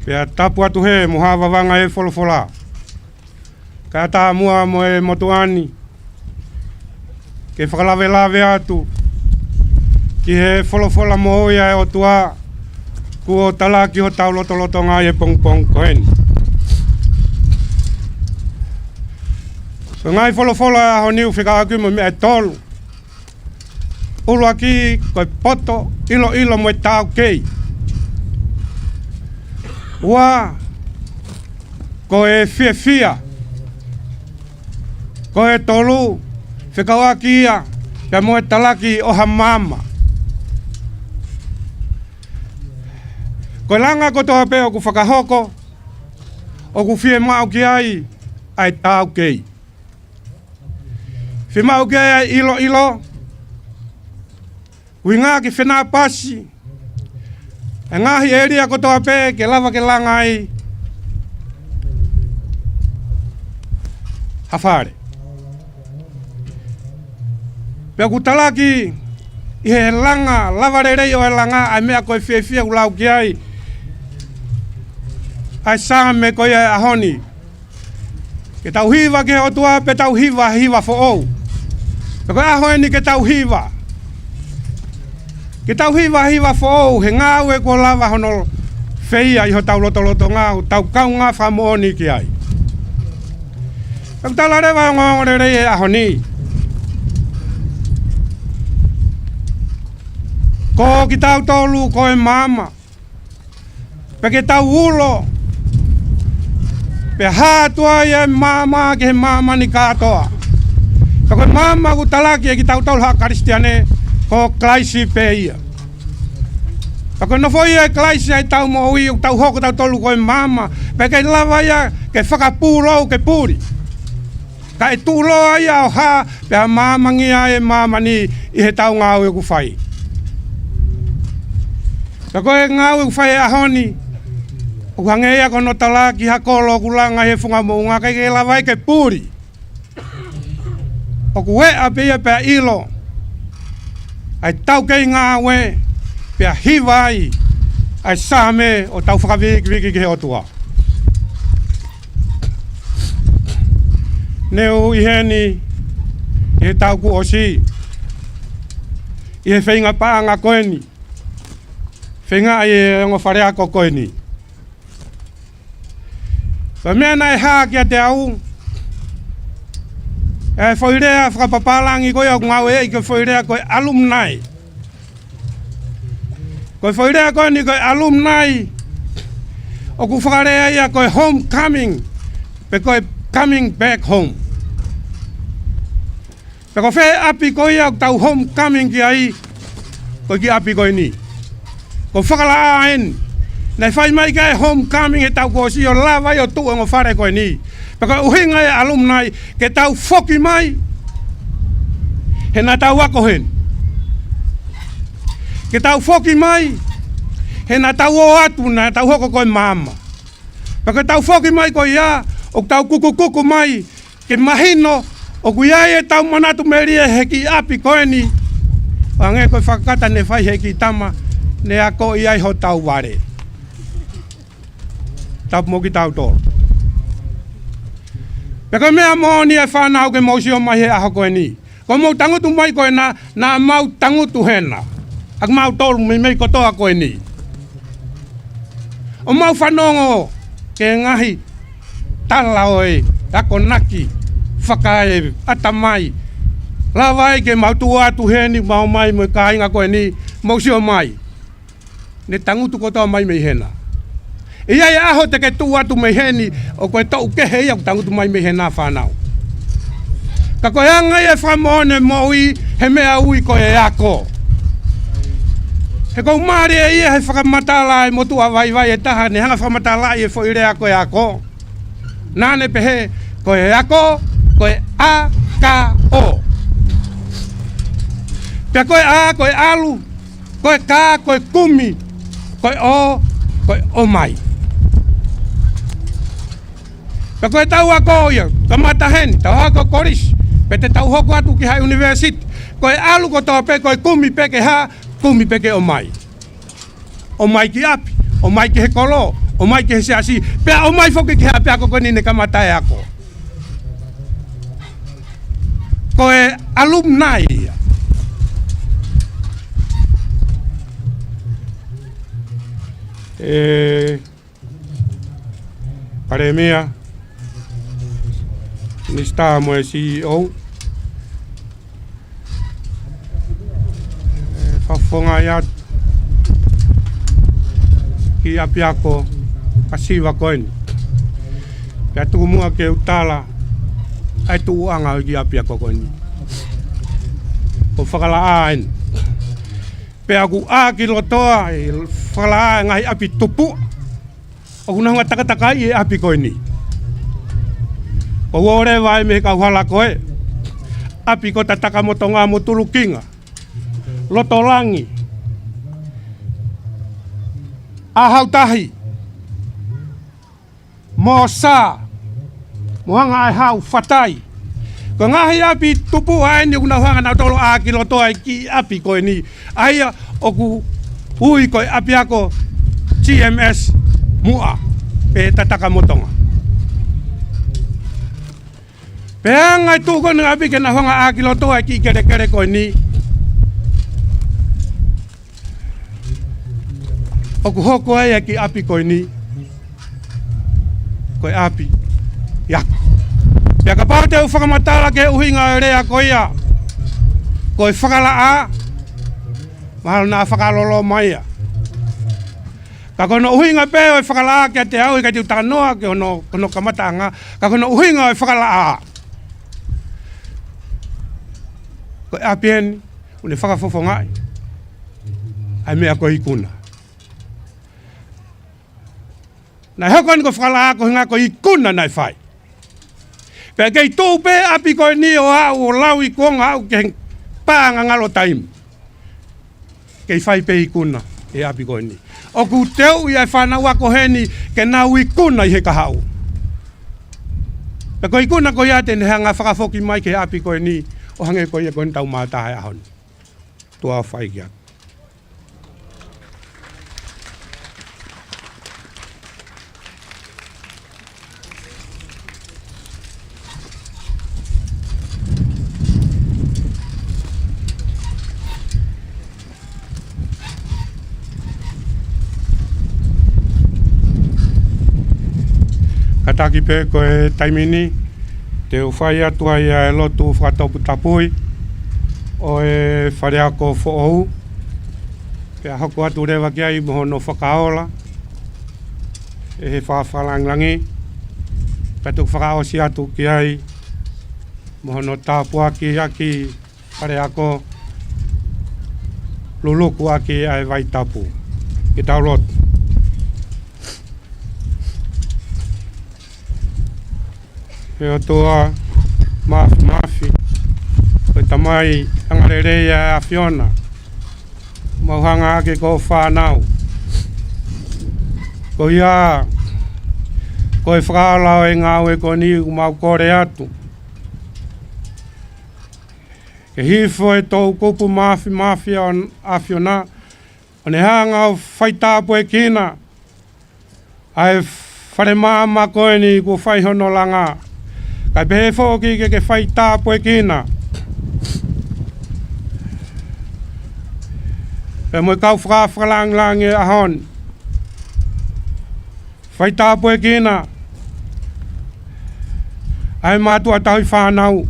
Pea tapu atu hē mo ha vavanga e folofola. Kae ʻatā muʻa mo e motuʻa ni ke fakalavelave atu ki he folofola moʻui ʻa e ʻOtua kuo talaki hotau lotolotonga ʻi he pongipongi ko eni. Ko e ngaahi folofola ʻo e ʻaho ni ʻoku fekauʻaki mo e meʻa ʻe tolu. ʻUluaki, ko e poto, ʻiloʻilo mo e taukei. Ua, ko e fiefia. Ko e tolu, fekauʻaki ia pea mo e talaki ʻo ha maama. Ko e langa kotoa pē ʻoku fakahoko, ʻoku fiemaʻu ki ai ʻa e taukei. Fiemaʻu ki ai ʻa e ʻiloʻilo, ʻuhinga ke fenāpasi ʻa e ngaahi ʻēlia kotoa pē ke lava ke langa ai ha fale. Pea ʻoku talaki ʻi he langa, lava lelei ʻo e langa, ʻa e meʻa ko e fiefia ʻoku lau ki ai ʻa e Saame ko ia ʻo e ʻaho ni. Ke tau hiva ki he ʻOtua pea tau hiva, hiva foʻou. Pea ko e ʻaho eni ke tau hiva. Ke tau hiva, hiva foʻou he ngāue kuo lava hono feia ʻi hotau lotolotonga, ʻo tau kaungā fakamoʻoni ki ai. Pea ʻoku tala leva ʻa e ongoongolelei ʻo e ʻaho ni, ko kitautolu ko e maama. Pea ke tau ulo, pea hā atu ai ʻa e maama ki he māmani kātoa. Pea ko e maama ʻoku talaki ʻe kitautolu haʻa Kalisitiane, ko Kalaisi pē ia. Pea ko e nofo ia ʻo Kalaisi ʻi heʻetau moʻui, ʻoku tau hoko tautolu ko e maama, pea ʻikai lava ia ke fakapūlou ke puli. Kae tuʻuloa ia ʻo hā, pea maamangia ʻa e māmani ʻi heʻetau ngāue ʻoku fai. Pea ko e ngāue ʻoku fai he ʻaho ni, ʻoku hangē ia ko hono talaki ha kolo ʻoku langa ʻi he funga moʻunga, ʻikai ke lava ai ke puli. ʻOku ʻeʻa pē ia pea ʻilo ʻa e taukei ngāue, pea hiva ai ʻa e Saame ʻo tau fakavikivikiʻi ki he ʻOtua. Neongo ʻi heni, ʻi he taʻu kuo ʻosi, ʻi he feinga paʻanga ko eni, feinga ʻa e ongo faleako ko eni. Ko e meʻa naʻe hā kiate au, ʻa e foʻi lea fakapapālangi ko ia ʻoku ngāueʻi ko e foʻi lea ko e alumni. Ko e foʻi lea ko eni ko e alumni, ʻoku fakalea ia ko e homecoming, pe ko e coming back home. Pea ko fē ʻapi ko ia ʻoku tau homecoming ki ai, ko e kiʻi ʻapi ko eni. Ko e fakalaʻā eni. Naʻe fai mai ki ai e homecoming he taʻu kuo ʻosi ʻo lava ai ʻo tuʻu e ongo fale ko eni. Pea ko e ʻuhinga ia ʻa e alumni ke tau foki mai he naʻa tau ako heni. Ke tau foki mai he naʻa tau ō atu, naʻa tau hoko ko e maama. Pea ko ʻetau foki mai ko ia, ʻoku tau kukukuku mai ke mahino ʻoku ʻi ai ʻetau manatu melie he kiʻi ʻapi ko eni. ʻO hangē ko e fakakata naʻe fai he kiʻi tama, naʻe akoʻi ai hotau vale. Tapu mo kitautolu. Pea ko e meʻa moʻoni ʻa e fānau ke mou sio mai he ʻaho ko eni. Ko hoʻomou tangutu mai ko ena, naʻa mau tangutu hena. ʻA kimautolu meimei kotoa ko eni. ʻO mau fanongo ki he ngaahi tala ʻo e akonaki fakaeʻatamai. Lava ai ke mau tuʻu atu heni, mau mai mo e kāinga ko eni, mou sio mai. Ne tangutu kotoa mai mei hena. ʻE ʻi ai e ʻaho te ke tuʻu atu mei heni, ʻo ko e toʻu kehe ia ʻoku tangutu mai mei hena fānau. Ka ko e anga ia e fakamoʻoni moʻui he meʻa ʻoku ui ko e ako. He ʻoku mālie ia he fakamatala ʻa e motuʻa vaivai ʻe taha, ne hanga fakamatalaʻi e foʻi lea ko e ako. Naʻa ne pehē, ko e ako, ko e A K O. Pea ko e A, ko e ʻalu, ko e K, ko e kumi, ko e O, ko e ʻomai. Pea ko ʻetau ako ia, kamata heni, tau ako kolisi, pea te tau hoko atu ki ha ʻunivēsiti. Ko e ʻalu kotoa pē, ko e kumi pē ke hā, kumi pē ke ʻomai. ʻOmai ki ʻapi, ʻomai ki he kolo, ʻomai ki he siasi, pea ʻomai foki ki he ʻapiako ko eni ne kamata e ako. Ko e alumni ia. ʻE Palēmia, Minisitā mo e C E O, ʻe fakafofongaʻi atu kiʻi ʻapiako ʻa Siva ko eni. Pea tuku muʻa ke u tala ʻa e tuʻuʻanga ʻo e kiʻi ʻapiako ko eni. Ko Fakalaʻā eni. Pea ʻoku ʻākilotoa ʻi Fakalaʻā e ngaahi ʻapi tupuʻa ʻoku nau hanga ʻo takatakai e ʻapi ko eni. ʻOku ō leva ai mei he kauhala ko ē, ʻapi ko Tatakamotonga mo Tulukinga, Lotolangi, ʻAhautahi, mo Sā, mo Angaʻehau, Fatai. Ko e ngaahi ʻapi tupuʻa eni ʻoku nau hanga nautolu ʻo ʻākilotoa e kiʻi ʻapi ko eni. ʻA ia ʻoku ui ko e ʻapiako G M S muʻa, pe Tatakamotonga. Pea hanga e tuʻu ko eni ʻapi ke nau hanga ʻo ʻākilotoa e kiʻi kelekele ko eni. ʻOku hoko ai e kiʻi ʻapi ko eni ko e ʻapi ʻi ʻaku. Pea kapau te u fakamatala ki he ʻuhinga ʻo e lea ko ia ko e Fakalaʻā, mahalo naʻa fakaloloma ia. Ka ko hono ʻuhinga pē ʻo e Fakalaʻā kiate au, ʻikai te u talanoa ki hono, hono kamataʻanga, ka ko hono ʻuhinga ʻo e Fakalaʻā, ko e ʻapi eni ʻoku ne fakafofongaʻi ʻa e meʻa ko e ikuna. Naʻe hoko eni ko Fakalaʻā ko e ʻuhinga ko e ikuna naʻe fai. Pea kei tuʻu pē ʻapi ko eni ʻo aʻu ʻo lau ikuonga aʻu ki he paʻanga ngalo taimi, kei fai pē ikuna ʻi he ʻapi ko eni. ʻOku teuʻi ʻa e fānau ako heni ke nau ikuna ʻi he kahaʻu. Pea ko e ikuna ko ia te ne hanga ʻo fakafoki mai ki he ʻapi ko eni, ʻo hangē ko ia ko eni tau mātā he ʻaho ni. Tuʻa ʻofa ʻi ai. Kātaki pē ko e taimi ni, te u fai atu ai ʻa e lotu fakatoputapui ʻo e faleako foʻou. Pea hoko atu leva ki ai mo hono fakaola ʻe he Faʻa Fakalāngilangi. Pea toki fakaʻosi atu ki ai mo hono tāpuakiʻaki faleako, luluku ʻaki ʻa e vai tapu. Ke tau lotu. ʻE ʻOtua Māfimafi, ko e Tamai angalelei ʻa e ʻAfiona, mau hanga ʻaki ko e fānau. Ko ia, ko e fakaola ʻo e ngāue ko eni ʻoku mau kole atu ke hifo e toʻukupu māfimafi ʻa e ʻAfiona, ʻo ne hanga ʻo faitāpuekina ʻa e falemaama ko eni kuo fai hono langa. Kae pehē foki ke ke faitāpuekina pea mo e kau Faʻa Fakalāngilangi ʻo e ʻaho ni. Faitāpuekina ʻa e mātuʻa tauhi fānau.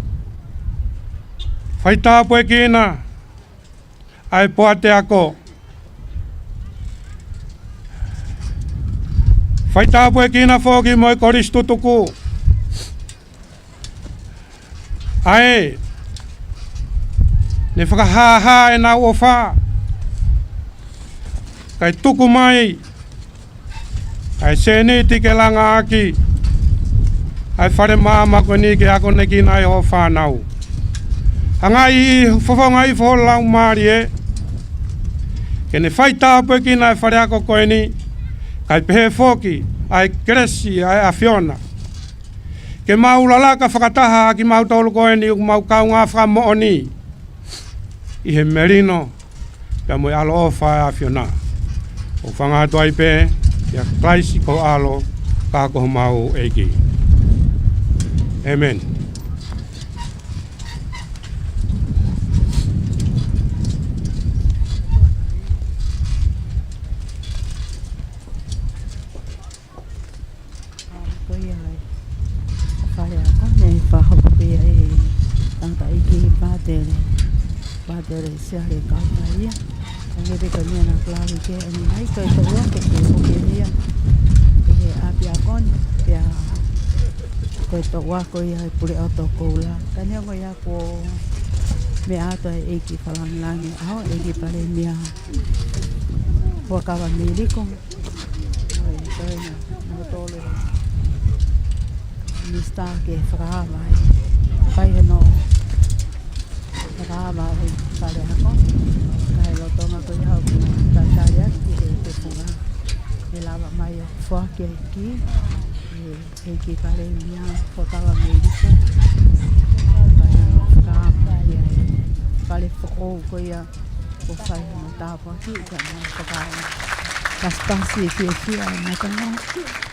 Faitāpuekina ʻa e poate ako. Faitāpuekina foki mo e kolisi tutuku, ʻa ē ne fakahāhā ʻenau ʻofa kae tuku mai ʻa e sēniti ke langa ʻaki ʻa e falemaama ko eni ke akonekina ai hoʻo fānau. Hanga ʻi he fofonga ifo ho Laumālie ke ne faitāpuekina ʻa e faleako ko eni, kae pehē foki ʻa e kelesi ʻa e ʻAfiona ke mau lalaka fakataha ʻa kimautolu ko eni ʻoku mau kaungā fakamoʻoni ʻi he melino pea mo e ʻaloʻofa ʻa e ʻAfiona. ʻOku ou hanga atu ai pē ʻia Kalaisi ko ho ʻAlo, ka ko homau ʻEiki. ʻĒmeni. Tangataʻeiki Pātele, Pātele Siale Kautai ia. Hangē pē ko e meʻa naʻa ku lave ki ai ʻanenai, ko e toʻu ako ke foki ia ʻi he ʻapiako ni, pea ko e toʻu ako ia ʻa e Puleʻanga Koula. Ka neongo ia kuo meʻa atu ʻa e ʻEiki Fakalāngilangi ʻo e ʻEiki Palēmia Huʻakavameiliku, ʻo e toenga mo tolu Minisitā ke fakaava ai, fai hono fakaava ʻo e fale ako. Ka ʻi he lolotonga ko ia ʻoku talitali atu ki he tufunga ʻe lava mai ʻo foaki ʻa e kī ʻe he ʻEiki Palēmia Huʻakavameiliku, fai hono fakaava ʻa e fale foʻou ko ia ʻo fai hono tāpuakiʻi pea mo e fakaava. Pasipasi e fiefia ʻa e mātanga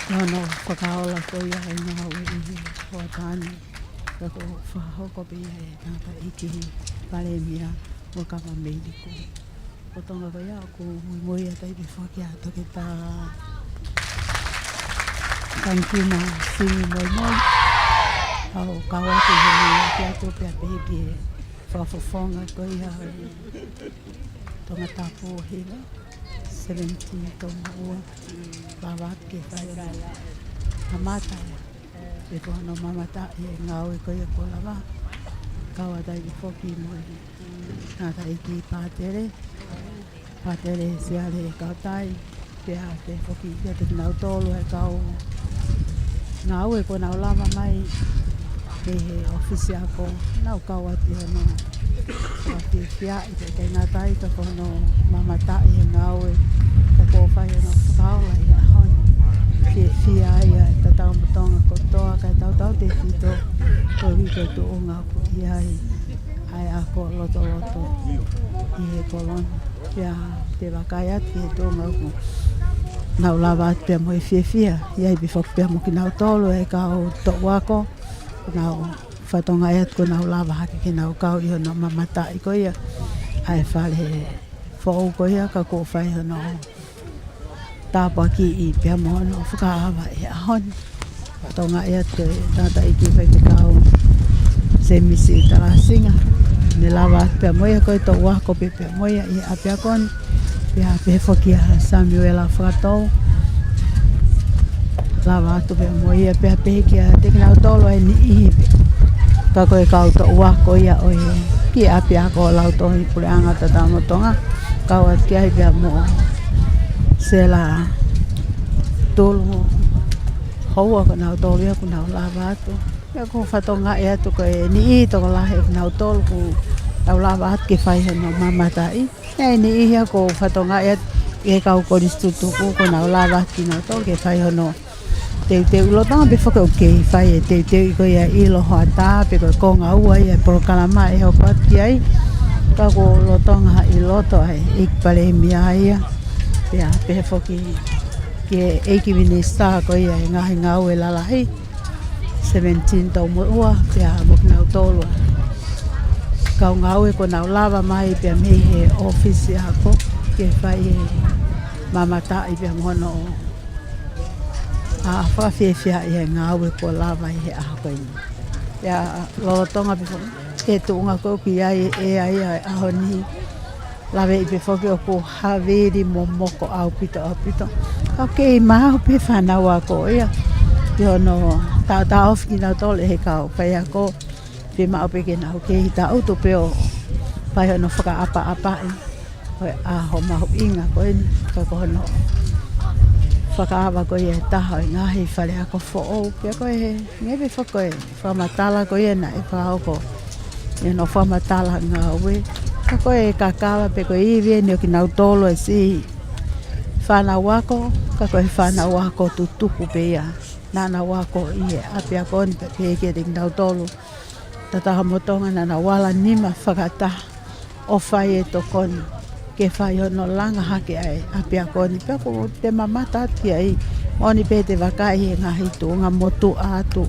ʻi hono fakaola ko ia ʻa e ngāue ʻi he hoʻatā ni. Pea kuo fakahoko pē ia ʻe he tangataʻeiki Palēmia Huʻakavameiliku. Lolotonga ko ia ʻoku muimui atu ai pē foki ʻa Toketā Tangikina Simi Moimoi, ʻo kau atu he meʻa ke atu pea pehē ki he fakafofonga ko ia ʻo e Tongatapu Hiva, seventeen Tomoua, lava ke fai hono mamata ia. Pea ko hono mamataʻi e ngāue ko ia kuo lava, kau atu ai pē foki mo e tangataʻeiki Pātele, Pātele Siale Kautai, pea pehē foki kiate kinautolu e kau ngāue kuo nau lava mai mei he ʻōfisi ako, nau kau atu ʻi hono fakafiefia, ʻikai ke ngata ai ka ko hono mamataʻi e ngāue, ka kuo fai hono fakaola ʻi he ʻaho ni. Fiefia ai ʻa e tatau mo Tonga kotoa, kae tautautefito koeʻuhi ko e tuʻunga ʻoku ʻi ai ʻa e ako lotoloto ʻi he kolo ni. Pea te u vakai atu ki he tuʻunga ʻoku nau lava atu pea mo e fiefia, ʻi ai pē foki pea mo kinautolu e kau toʻu ako, kuo nau fakatokangaʻi atu kuo nau lava hake ke nau kau ʻi hono mamataʻi ko ia ʻa e fale foʻou ko ia ka kuo fai hono tāpuakiʻi pea mo hono fakaava he ʻaho ni. Fakatokangaʻi atu e tangataʻeiki faifekau Semisi Talasinga, ne lava atu pea mo ia ko e toʻu ako pē pea mo ia ʻi he ʻapiako ni. Pea pehē foki ʻa Samiuela Fakatou, lava atu pea mo ia, pea pehē kiate kinautolu ʻa e niʻihi pē, ka ko e kau toʻu ako ia ʻo e kiʻi ʻapiako ʻo Lautohi Puleʻanga Tatau mo Tonga, kau atu ki ai pea mo Sela Tuluhoua, ko kinautolu ia kuo nau lava atu. Pea ʻoku ou fakatokangaʻi atu ko e niʻihi tokolahi ʻo kinautolu kuo nau lava atu ke fai hono mamataʻi. ʻI ai e niʻihi ia ʻoku ou fakatokangaʻi atu ʻi he kau kolisi tutuku kuo nau lava atu kinautolu ke fai hono teuteu. Lolotonga pē foki ʻoku kei fai e teuteu ko ia ʻi loto hoʻatā, pe ko e konga ua ia e polokalama ʻe hoko atu ki ai. Ka kuo lolotonga ʻi loto ʻa e ʻEiki Palēmia ia, pea pehē foki ki he ʻEiki Minisitā ko ia e ngaahi ngāue lalahi, seventeen Tomoua, pea mo kinautolu kau ngāue kuo nau lava mai pea mei he ʻōfisi ako ke fai e mamataʻi pea mo hono ʻa, fakafiefia ʻi he ngāue kuo lava ʻi he ʻaho ko eni. Pea lolotonga pē foki ki he tuʻunga ko ē ʻoku ʻi ai ʻa e ʻaho ni, laveʻi pē foki ʻoku havili momoko ʻaupito, ʻaupito. Ka ʻoku kei maʻu pē fānau ako ia ʻi hono taʻotaʻofi kinautolu ʻe he kau faiako. Fiemaʻu pē ke nau kei tangutu pē ʻo fai hono fakaʻapaʻapaʻi ʻo e ʻaho mahuʻinga ko eni, ka ko hono fakaava ko ia e taha ʻo e ngaahi fale ako foʻou. Pea ko e hangē pē foki ko e fakamatala ko ia naʻe fakahoko ʻi hono fakamatala ngāue, ka ko e kakava pe ko e ivi eni ʻo kinautolu e siʻi fānau ako, ka ko e fānau ako tutuku pē ia naʻa nau ako ʻi he ʻapiako ni, pea pehē kiate kinautolu Tatau mo Tonga, naʻa nau ala nima fakataha ʻo fai e tokoni ke fai hono langa hake ʻa e ʻapiako ni. Pea ʻoku te mamata atu ki ai, moʻoni pē te vakai he ngaahi tuʻunga motuʻa atu,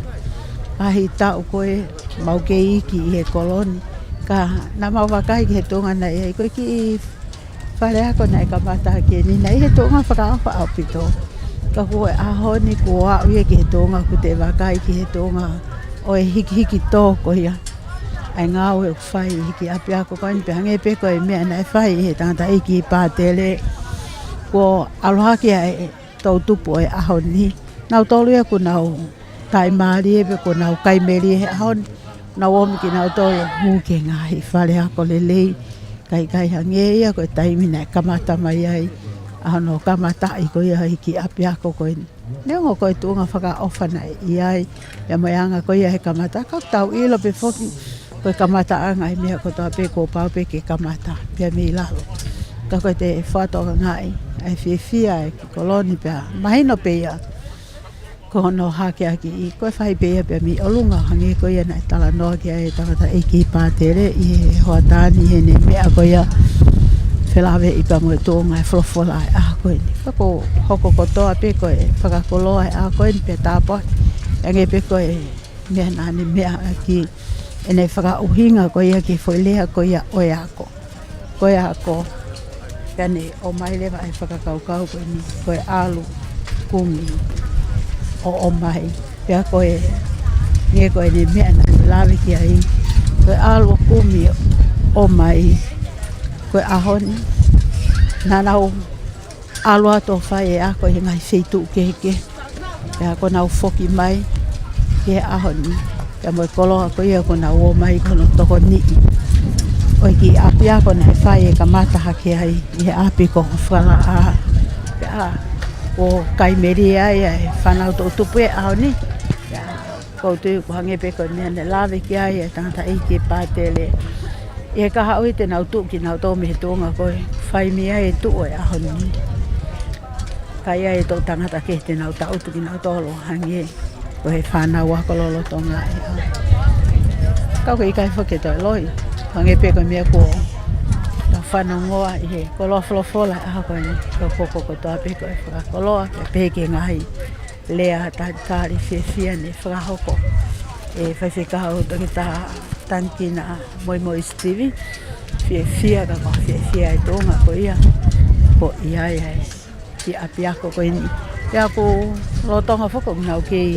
ngaahi taʻu ko ē mau kei iiki ʻi he kolo ni, ka naʻa mau vakai ki he tuʻunga naʻe ʻi ai ko e kiʻi fale ako naʻe kamata hake ni, naʻe ʻi he tuʻunga fakaʻofa ʻaupito. Ka ko e ʻaho ni kuo aʻu ia ki he tuʻunga ʻoku te vakai ki he tuʻunga ʻo e hikihiki tō ko ia. ʻa e ngāue ʻoku fai ʻi he kiʻi ʻapiako ko eni, pea hangē pē ko e meʻa naʻe fai ʻe he tangataʻeiki pātele, kuo ʻalu hake ʻa e toʻutupu ʻo e ʻaho ni. Nautolu ia kuo nau taʻimālie pea kuo nau kai melie he ʻaho ni. Nau ō mai kinautolu ʻo hū ki he ngaahi fale ako lelei. Kae ʻikai hangē ia ko e taimi naʻe kamata mai ai ʻa hono kamataʻi ko ia ʻa e kiʻi ʻapiako ko eni. Neongo ko e tuʻunga fakaʻofa naʻe ʻi ai, pea mo e anga ko ia he kamata, ka ʻoku tau ʻilo pē foki, ko e kamataʻanga ʻa e meʻa kotoa pē kuo pau pē ke kamata, pea mei lalo. Ka ko e te fakatokangaʻi ʻa e fiefia ʻa e kiʻi kolo ni pea mahino pē ia ko hono hakeakiʻi, ko e fai pē ia pea mei ʻolunga, hangē ko ia naʻe talanoa ki ai e tangataʻeiki pātele ʻi he hoʻatā ni heʻene meʻa ko ia felāveʻi pea mo e tuʻunga e folofola ʻa e ʻaho ko eni. Ka kuo hoko kotoa pē ko e fakakoloa ʻa e ʻaho ko eni pea tāpuaki, hangē pē ko e meʻa naʻa ne meʻa ʻaki ʻene fakaʻuhinga ko ia ki he foʻi lea ko ia ʻo e ako. Ko e ako. Pea ne ʻomai leva e fakakaukau ko eni, ko e ʻalu kumi ʻo ʻomai. Pea ko e, hangē ko ʻene meʻa naʻa ne lave ki ai, ko e ʻalu kumi ʻo ʻomai. Ko e ʻaho ni, naʻa nau ʻalu atu ʻo fai e ako ʻi he ngaahi feituʻu kehekehe. Pea kuo nau foki mai ki he ʻaho ni, pea mo e koloa ko ia kuo nau ō mai ko hono tokoniʻi ʻo e kiʻi ʻapiako naʻe fai e kamata hake ai ʻi he ʻapi ko Fakalaʻā. Pea kuo kai melie ai ʻa e fānau toʻutupu he ʻaho ni. Pea ʻoku ou tui ʻoku hangē pē ko e meʻa naʻe lave ki ai e tangataʻeiki pātele, ʻi he kahaʻu ia te nau tuʻu kinautolu mei he tuʻunga ko ē fai mei ai e tuʻu ʻo e ʻaho ni. Ka ʻi ai e toʻu tangata kehe te nau tangutu kinautolu hangē ko e fānau ako lolotonga e ʻaho. Ka ʻoku ʻikai foki ke toe loi, hangē pē ko e meʻa kuo tau fanongoa ʻi he koloa folofola ʻa e ʻaho ko eni, ko e hoko kotoa pē ko e fakakoloa, pea pehē ki he ngaahi lea talitali fiefia ne fakahoko ʻe Faifekau Toketā Tangikina Moimoi Sitive. Fiefia ka ko e fiefia e tuʻunga ko ia kuo ʻi ai ʻa e kiʻi ʻapiako ko eni. Pea ʻoku lolotonga foki ʻoku nau kei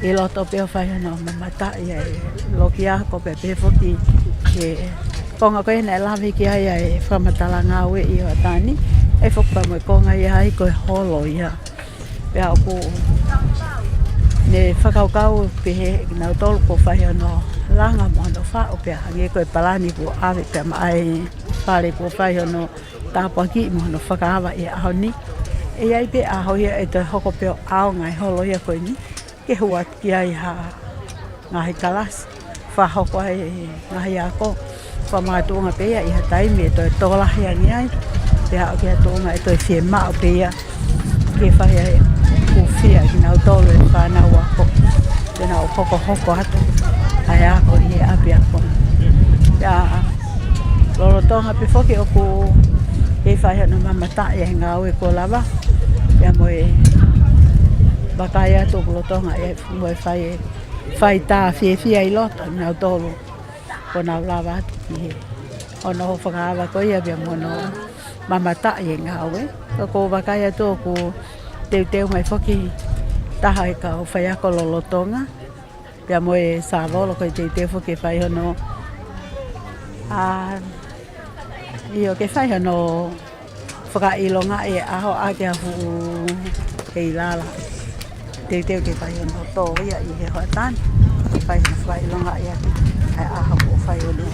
ʻi loto pē ʻo fai hono mamataʻi ʻa e loki ako pea pehē foki ki he konga ko ia naʻe lave ki ai ʻa e fakamatala ngāue ʻi hoʻatā ni. ʻE foki pea mo e konga ia ai ko e holo ia. Pea ʻoku ne fakakaukau pehē kinautolu kuo fai hono langa mo hono faʻu pea hangē ko e palani kuo ʻave pea maʻa e fale kuo fai hono tāpuakiʻi mo hono fakaava ʻi he ʻaho ni. ʻE ʻi ai pē ʻaho ia ʻe toe hoko pē ʻo ʻaonga e holo ia ko eni ke hū atu ki ai ha ngaahi kalasi, fakahoko ai e ngaahi ako, fakamakatuʻunga pē ia ʻi ha taimi ʻe toe tokolahi ange ai, pea aʻu ki ha tuʻunga ʻe toe fiemaʻu pē ia ke fai ai e hūfia kinautolu e fānau ako, te nau hokohoko atu ʻa e ako ʻi he ʻapiako. Pea lolotonga pē foki ʻoku kei fai hono mamataʻi e ngāue kuo lava, pea mo e vakai atu ʻoku lolotonga e mo e fai e fai tā fiefia ʻi loto kinautolu kuo nau lava atu ki he hono fakaava ko ia pea mo hono mamataʻi e ngāue. Ka ʻoku ou vakai atu ʻoku teuteu mai foki taha e kau faiako lolotonga pea mo e sāvolo ko e teuteu foki ke fai hono, ʻa, ʻio, ke fai hono fakaʻilongaʻi e ʻaho ʻaki ʻa Fuʻu Heilala. Teuteu ke fai hono tō ia ʻi he hoʻatā ni, ke fai hono fakaʻilongaʻi ʻaki ʻa e ʻaho kuo fai hono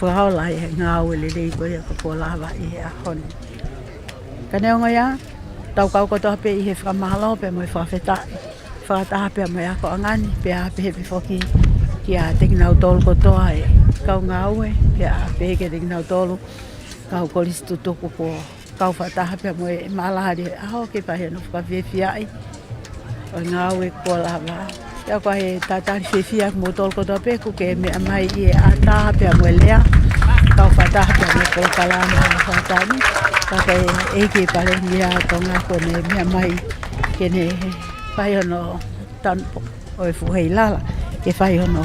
fakaola e ngāue lelei ko ia kuo lava ʻi he ʻaho ni. Ka neongo ia, tau kau kotoa pē ʻi he fakamālō pea mo e fakafetaʻi fakataha pea mo e akoʻanga ni, pea pehē pē foki kiate kinautolu kotoa e kau ngāue, pea pehē kiate kinautolu kau kolisi tutuku kuo kau fakataha pea mo e mālali e ʻaho ke fai hono fakafiefiaʻi ʻo e ngāue kuo lava. Pea ʻoku ʻi ai e talitali fiefia kimoutolu kotoa pē kuo ke meʻa mai ʻi he ʻatā pea mo e lea, kau fakataha pea mo e polokalama ʻa e hoʻatā ni. Ka ko e ʻEiki Palēmia ʻo Tonga kuo ne meʻa mai ke ne fai hono tanu ʻo e Fuʻu Heilala, ke fai hono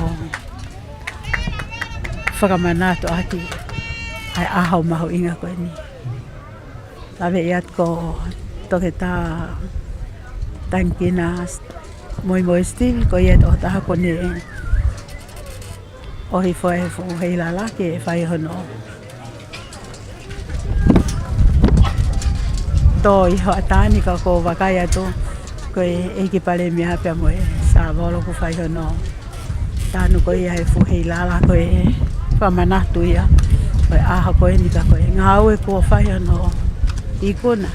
fakamanatu ʻaki ʻa e ʻaho mahuʻinga ko eni. Lave atu ko Toketā Tangikina Moimoi Sitive, ko ia e tokotaha kuo ne ʻOhifo e fuʻu heilala ke fai hono tō ʻi hoʻatā ni, ka ʻoku ou vakai atu ko e ʻEiki Palēmia pea mo e Sāvolo ʻoku fai hono tanu ko ia e fuʻu heilala ko e fakamanatu ia ko e ʻaho ko eni, ka ko e ngāue kuo fai hono ikuna.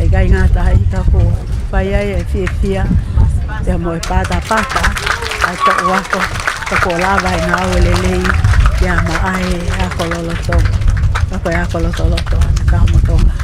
ʻIkai ngata ai ka kuo fai ai e fiefia pea mo e patapata ʻa e toʻu ako, ka kuo lava e ngāue lelei ia mo e ako loloto, ka ko e ako lotoloto ʻa e kau mo Tonga.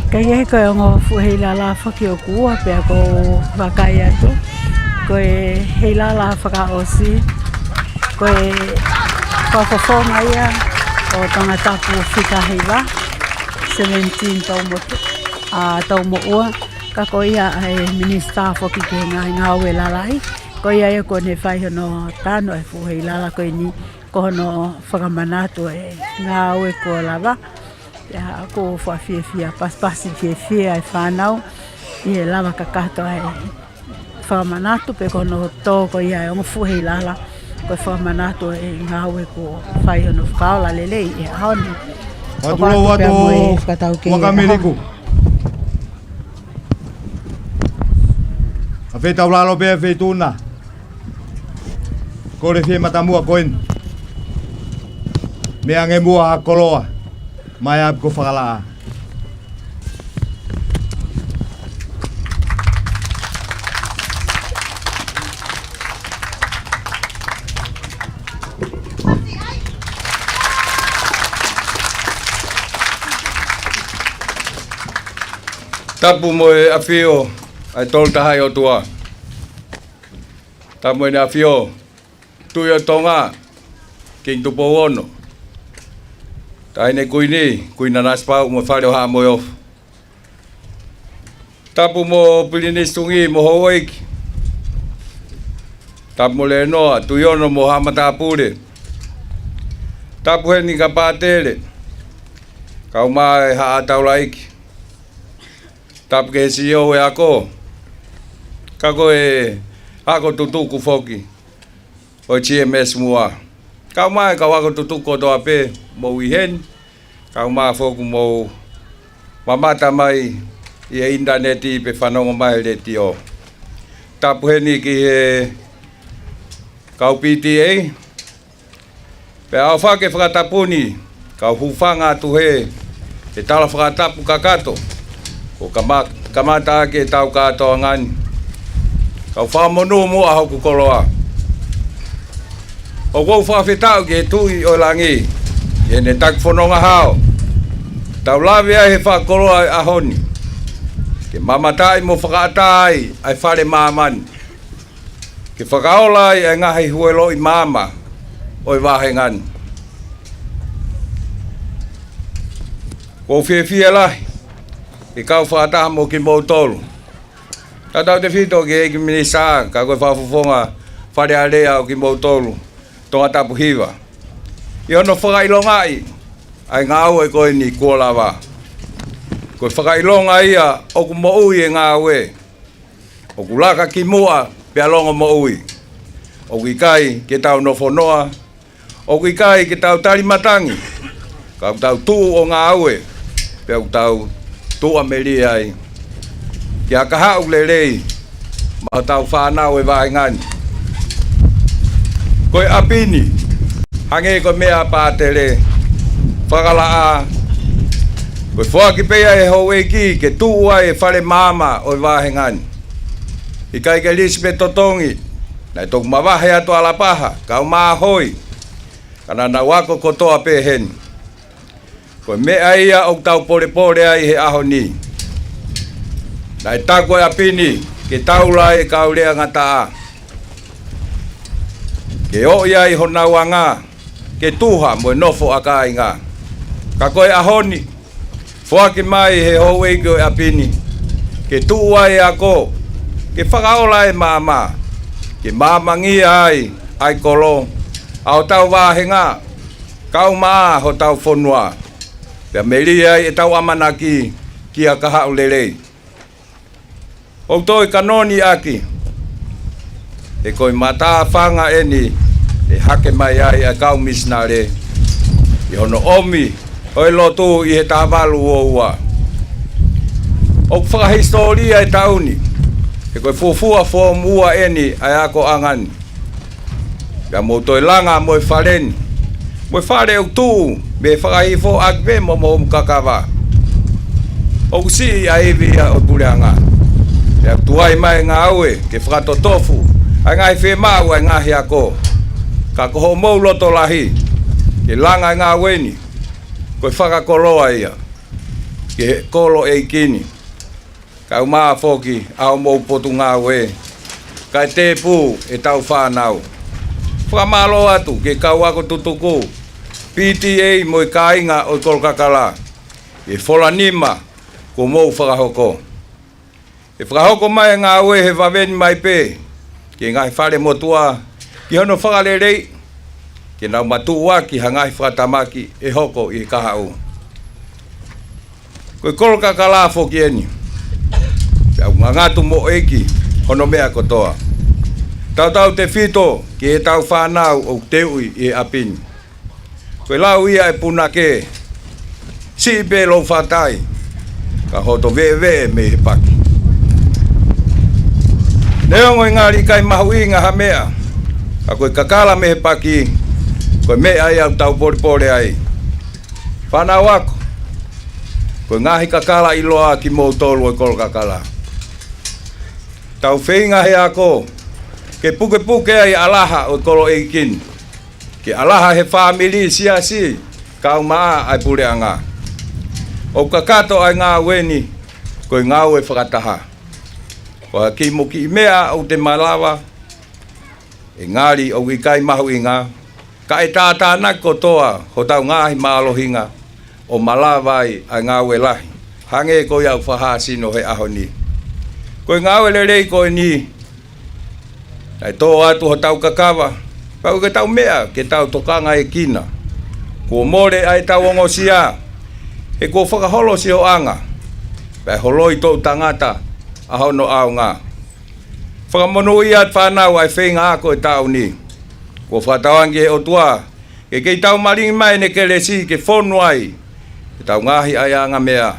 Ka ʻi he ko e ongo fuʻu heilala foki ʻoku ua pea ʻoku ou vakai atu. Ko e heilala fakaʻosi, ko e fakafofonga ia ʻo Tongatapu fika hiva, seventeen Taumotu-, ʻa, Taumoʻua. Ka ko ia ʻa e Minisitā foki ki he ngaahi ngāue lalahi. Ko ia ia kuo ne fai hono tanu e fuʻu heilala ko eni, ko hono fakamanatu e ngāue kuo lava. Pea ʻoku ou fakafiefia, pasipasi fiefia e fānau ʻi he lava kakato e fakamanatu, pea ko hono tō ko ia e ongo fuʻu heilala ko e fakamanatu e ngāue kuo fai hono fakaola lelei e ʻaho ni. Atu ʻoku lau atu pea atu mo e fakataukei ʻa e ʻaho ni. Wakameliku. ʻA fetaulalo pea feituʻuna. Kole fie matamua ko eni. Meʻa ange muʻa ha koloa. Mai ʻapi ko Fakalaʻā. Tapu mo e ʻafio ʻa e Tolu Tahaʻi ʻOtua. Tapu mo ʻEne ʻAfio, Tuʻi ʻo Tonga, Kingi Tupou Ono, Taʻahine Kuini, Kuini Nanasipauʻu mo e Fale ʻo Haʻa Moheofo. Tapu mo Pilinisi Tungī mo houʻeiki. Tapu mo Lenoa, Tuʻiono mo haʻa matāpule. Tapu heni kia Pātele, kae ʻumaʻā e haʻa taulaʻeiki. Tapu ki he CEO e ako, ka ko e ako tutuku foki ʻo e GMS Muʻa. Kae ʻumaʻā e kau ako tutuku kotoa pē ʻoku mou ʻi heni, kae ʻumaʻā foki ʻoku mou mamata mai ʻi he ʻinitaneti pe fanongo mai he letiō. Tapu heni ki he kau PTA, pea ʻofa ke fakatapu ni, kau hūfanga atu he, he tala fakatapu kakato, kuo kama-, kamata ʻaki ʻetau kātoanga ni. Kau fakamonū muʻa hoku koloa. ʻOku ou fakafetaʻi ki he Tuʻi ʻo e Langi, ʻi heʻene taki fononga hao. Tau lave ai he fakakoloa e ʻaho ni. Ke mamataʻi mo fakaʻatā ai ʻa e fale māmani. Ke fakaola ai e ngaahi hueloʻi maama ʻo e vāhenga ni. ʻOku ou fiefia lahi ke kau fakataha mo kimoutolu. Tautautefito ki he ʻEiki Minisitā, ka ko e fakafofonga Fale Alea ʻo kimoutolu, Tongatapu Hiva. ʻI hono fakaʻilongaʻi ʻa e ngāue ko eni kuo lava. Ko e fakaʻilonga ia ʻoku moʻui e ngāue. ʻOku laka ki muʻa pea longomoʻui. ʻOku ʻikai ke tau nofonoa. ʻOku ʻikai ke tau tali matangi. Ka ʻoku tau tuʻu ʻo ngāue. Pea ʻoku tau tuʻamelie ai ki ha kahaʻu lelei maʻa hotau fānau e vāhenga ni. Ko e ʻapi ni, hangē ko e meʻa ʻa Pātele Fakalaʻā, ko e foaki pē ia ʻe he houʻeiki ke tuʻu ai e fale maama ʻo e vāhenga ni. ʻIkai ke lisi pe totongi, naʻe toki mavahe atu ʻa Lapaha, kae ʻumaʻā Hoi, ka naʻa nau ako kotoa pē heni. Ko e meʻa ia ʻoku tau polepole ai he ʻaho ni. Naʻe taku ʻe ʻApini ke taula e kau lea ngataʻa, ke oʻi ai honau anga, ke tuha mo e nofo ʻa kāinga. Ka ko e ʻaho ni, foaki mai he houʻeiki ʻo e ʻApini, ke tuʻu ai e ako, ke fakaola e maama, ke maamangia ai ʻa e kolo, ʻa hotau vāhenga, kae ʻumaʻā hotau fonua, pea melie ai ʻetau ʻamanaki kia Kahaʻu Lelei. ʻOku toe kanoni ʻaki, he ko e matāfanga eni ʻe hake mai ai ʻa e kau misinale ʻi hono ʻomi ʻo e lotu ʻi he taha valu ua ua. ʻOku fakahisitōlia e taʻu ni, he ko e fuofua foomu ua eni ʻa e akoʻanga ni. Pea mou toe langa mo e fale ni, mo e fale ʻoku tuʻu mei he fakahihifo ʻaki pē mo homo kakava. ʻOku siʻi ʻa e ivi ia ʻo e puleʻanga. Pea tuai mai e ngāue ke fakatotofu ʻa e ngaahi fiemaʻu ʻa e ngaahi ako. Ka ko hoʻomou loto lahi ke langa e ngāue ni, ko e fakakoloa ia ki he kolo ʻeiki ni, kae ʻumaʻā foki ʻa hoʻomou potungāue, kae tēpū ʻetau fānau. Fakamālō atu ki he kau ako tutuku, P T A mo e kāinga ʻo e Kolokakala, ʻi he fola nima kuo mou fakahoko. ʻE fakahoko mai e ngāue he vave ni mai pē ki he ngaahi fale motuʻa, ki hono fakaleleiʻi, ke nau matuʻuaki ha ngaahi fakatamaki ʻe hoko ʻi he kahaʻu. Ko e Kolokakala foki eni, pea ʻoku ngangatu mo ʻeiki hono meʻa kotoa, tautautefito ki heʻetau fānau ʻoku teuʻi ʻi he ʻapi ni. Ko e lau ia ʻa e punake, siʻi pē lou fatai, ka hoto veʻeveʻe mei he paki. Neongo ʻe ngali ʻikai mahuʻinga ha meʻa, ka ko e kakala mei he paki, ko e meʻa ia ʻoku tau polepole ai. Fānau ako, ko e ngaahi kakala ʻiloa kimoutolu ʻo e Kolokakala. Tau feinga he ako ke pukepuke ai ʻa e laha ʻo e kolo ʻeiki ni, ke ʻalaha he fāmili, siasi, kae ʻumaʻā ʻa e puleʻanga. ʻOku kakato ʻa e ngāue ni ko e ngāue fakataha. Ko ha kiʻi mo kiʻi meʻa ʻoku te malava, ʻe ngali ʻoku ʻikai mahuʻinga, ka ʻe tātānaki kotoa hotau ngaahi mālohinga ʻo malava ai ʻa e ngāue lahi, hangē ko ia ʻoku fakahā sino he ʻaho ni. Ko e ngāue lelei ko eni, naʻe tō atu hotau kakava, pea ʻoku ʻikai ke tau meʻa ke tau tokangaekina. Kuo mole ʻa ʻetau ongosia, he kuo fakaholo siʻoʻanga, pea ʻe holoi toʻutangata ʻa hono ʻaonga. Fakamonūʻia atu fānau ʻa e feinga ako ʻo e taʻu ni. Kuo fakatauange ki he ʻOtua ke kei tau malingi mai ʻene kelesi ke fonu ai ʻetau ngaahi ʻaiʻanga meʻa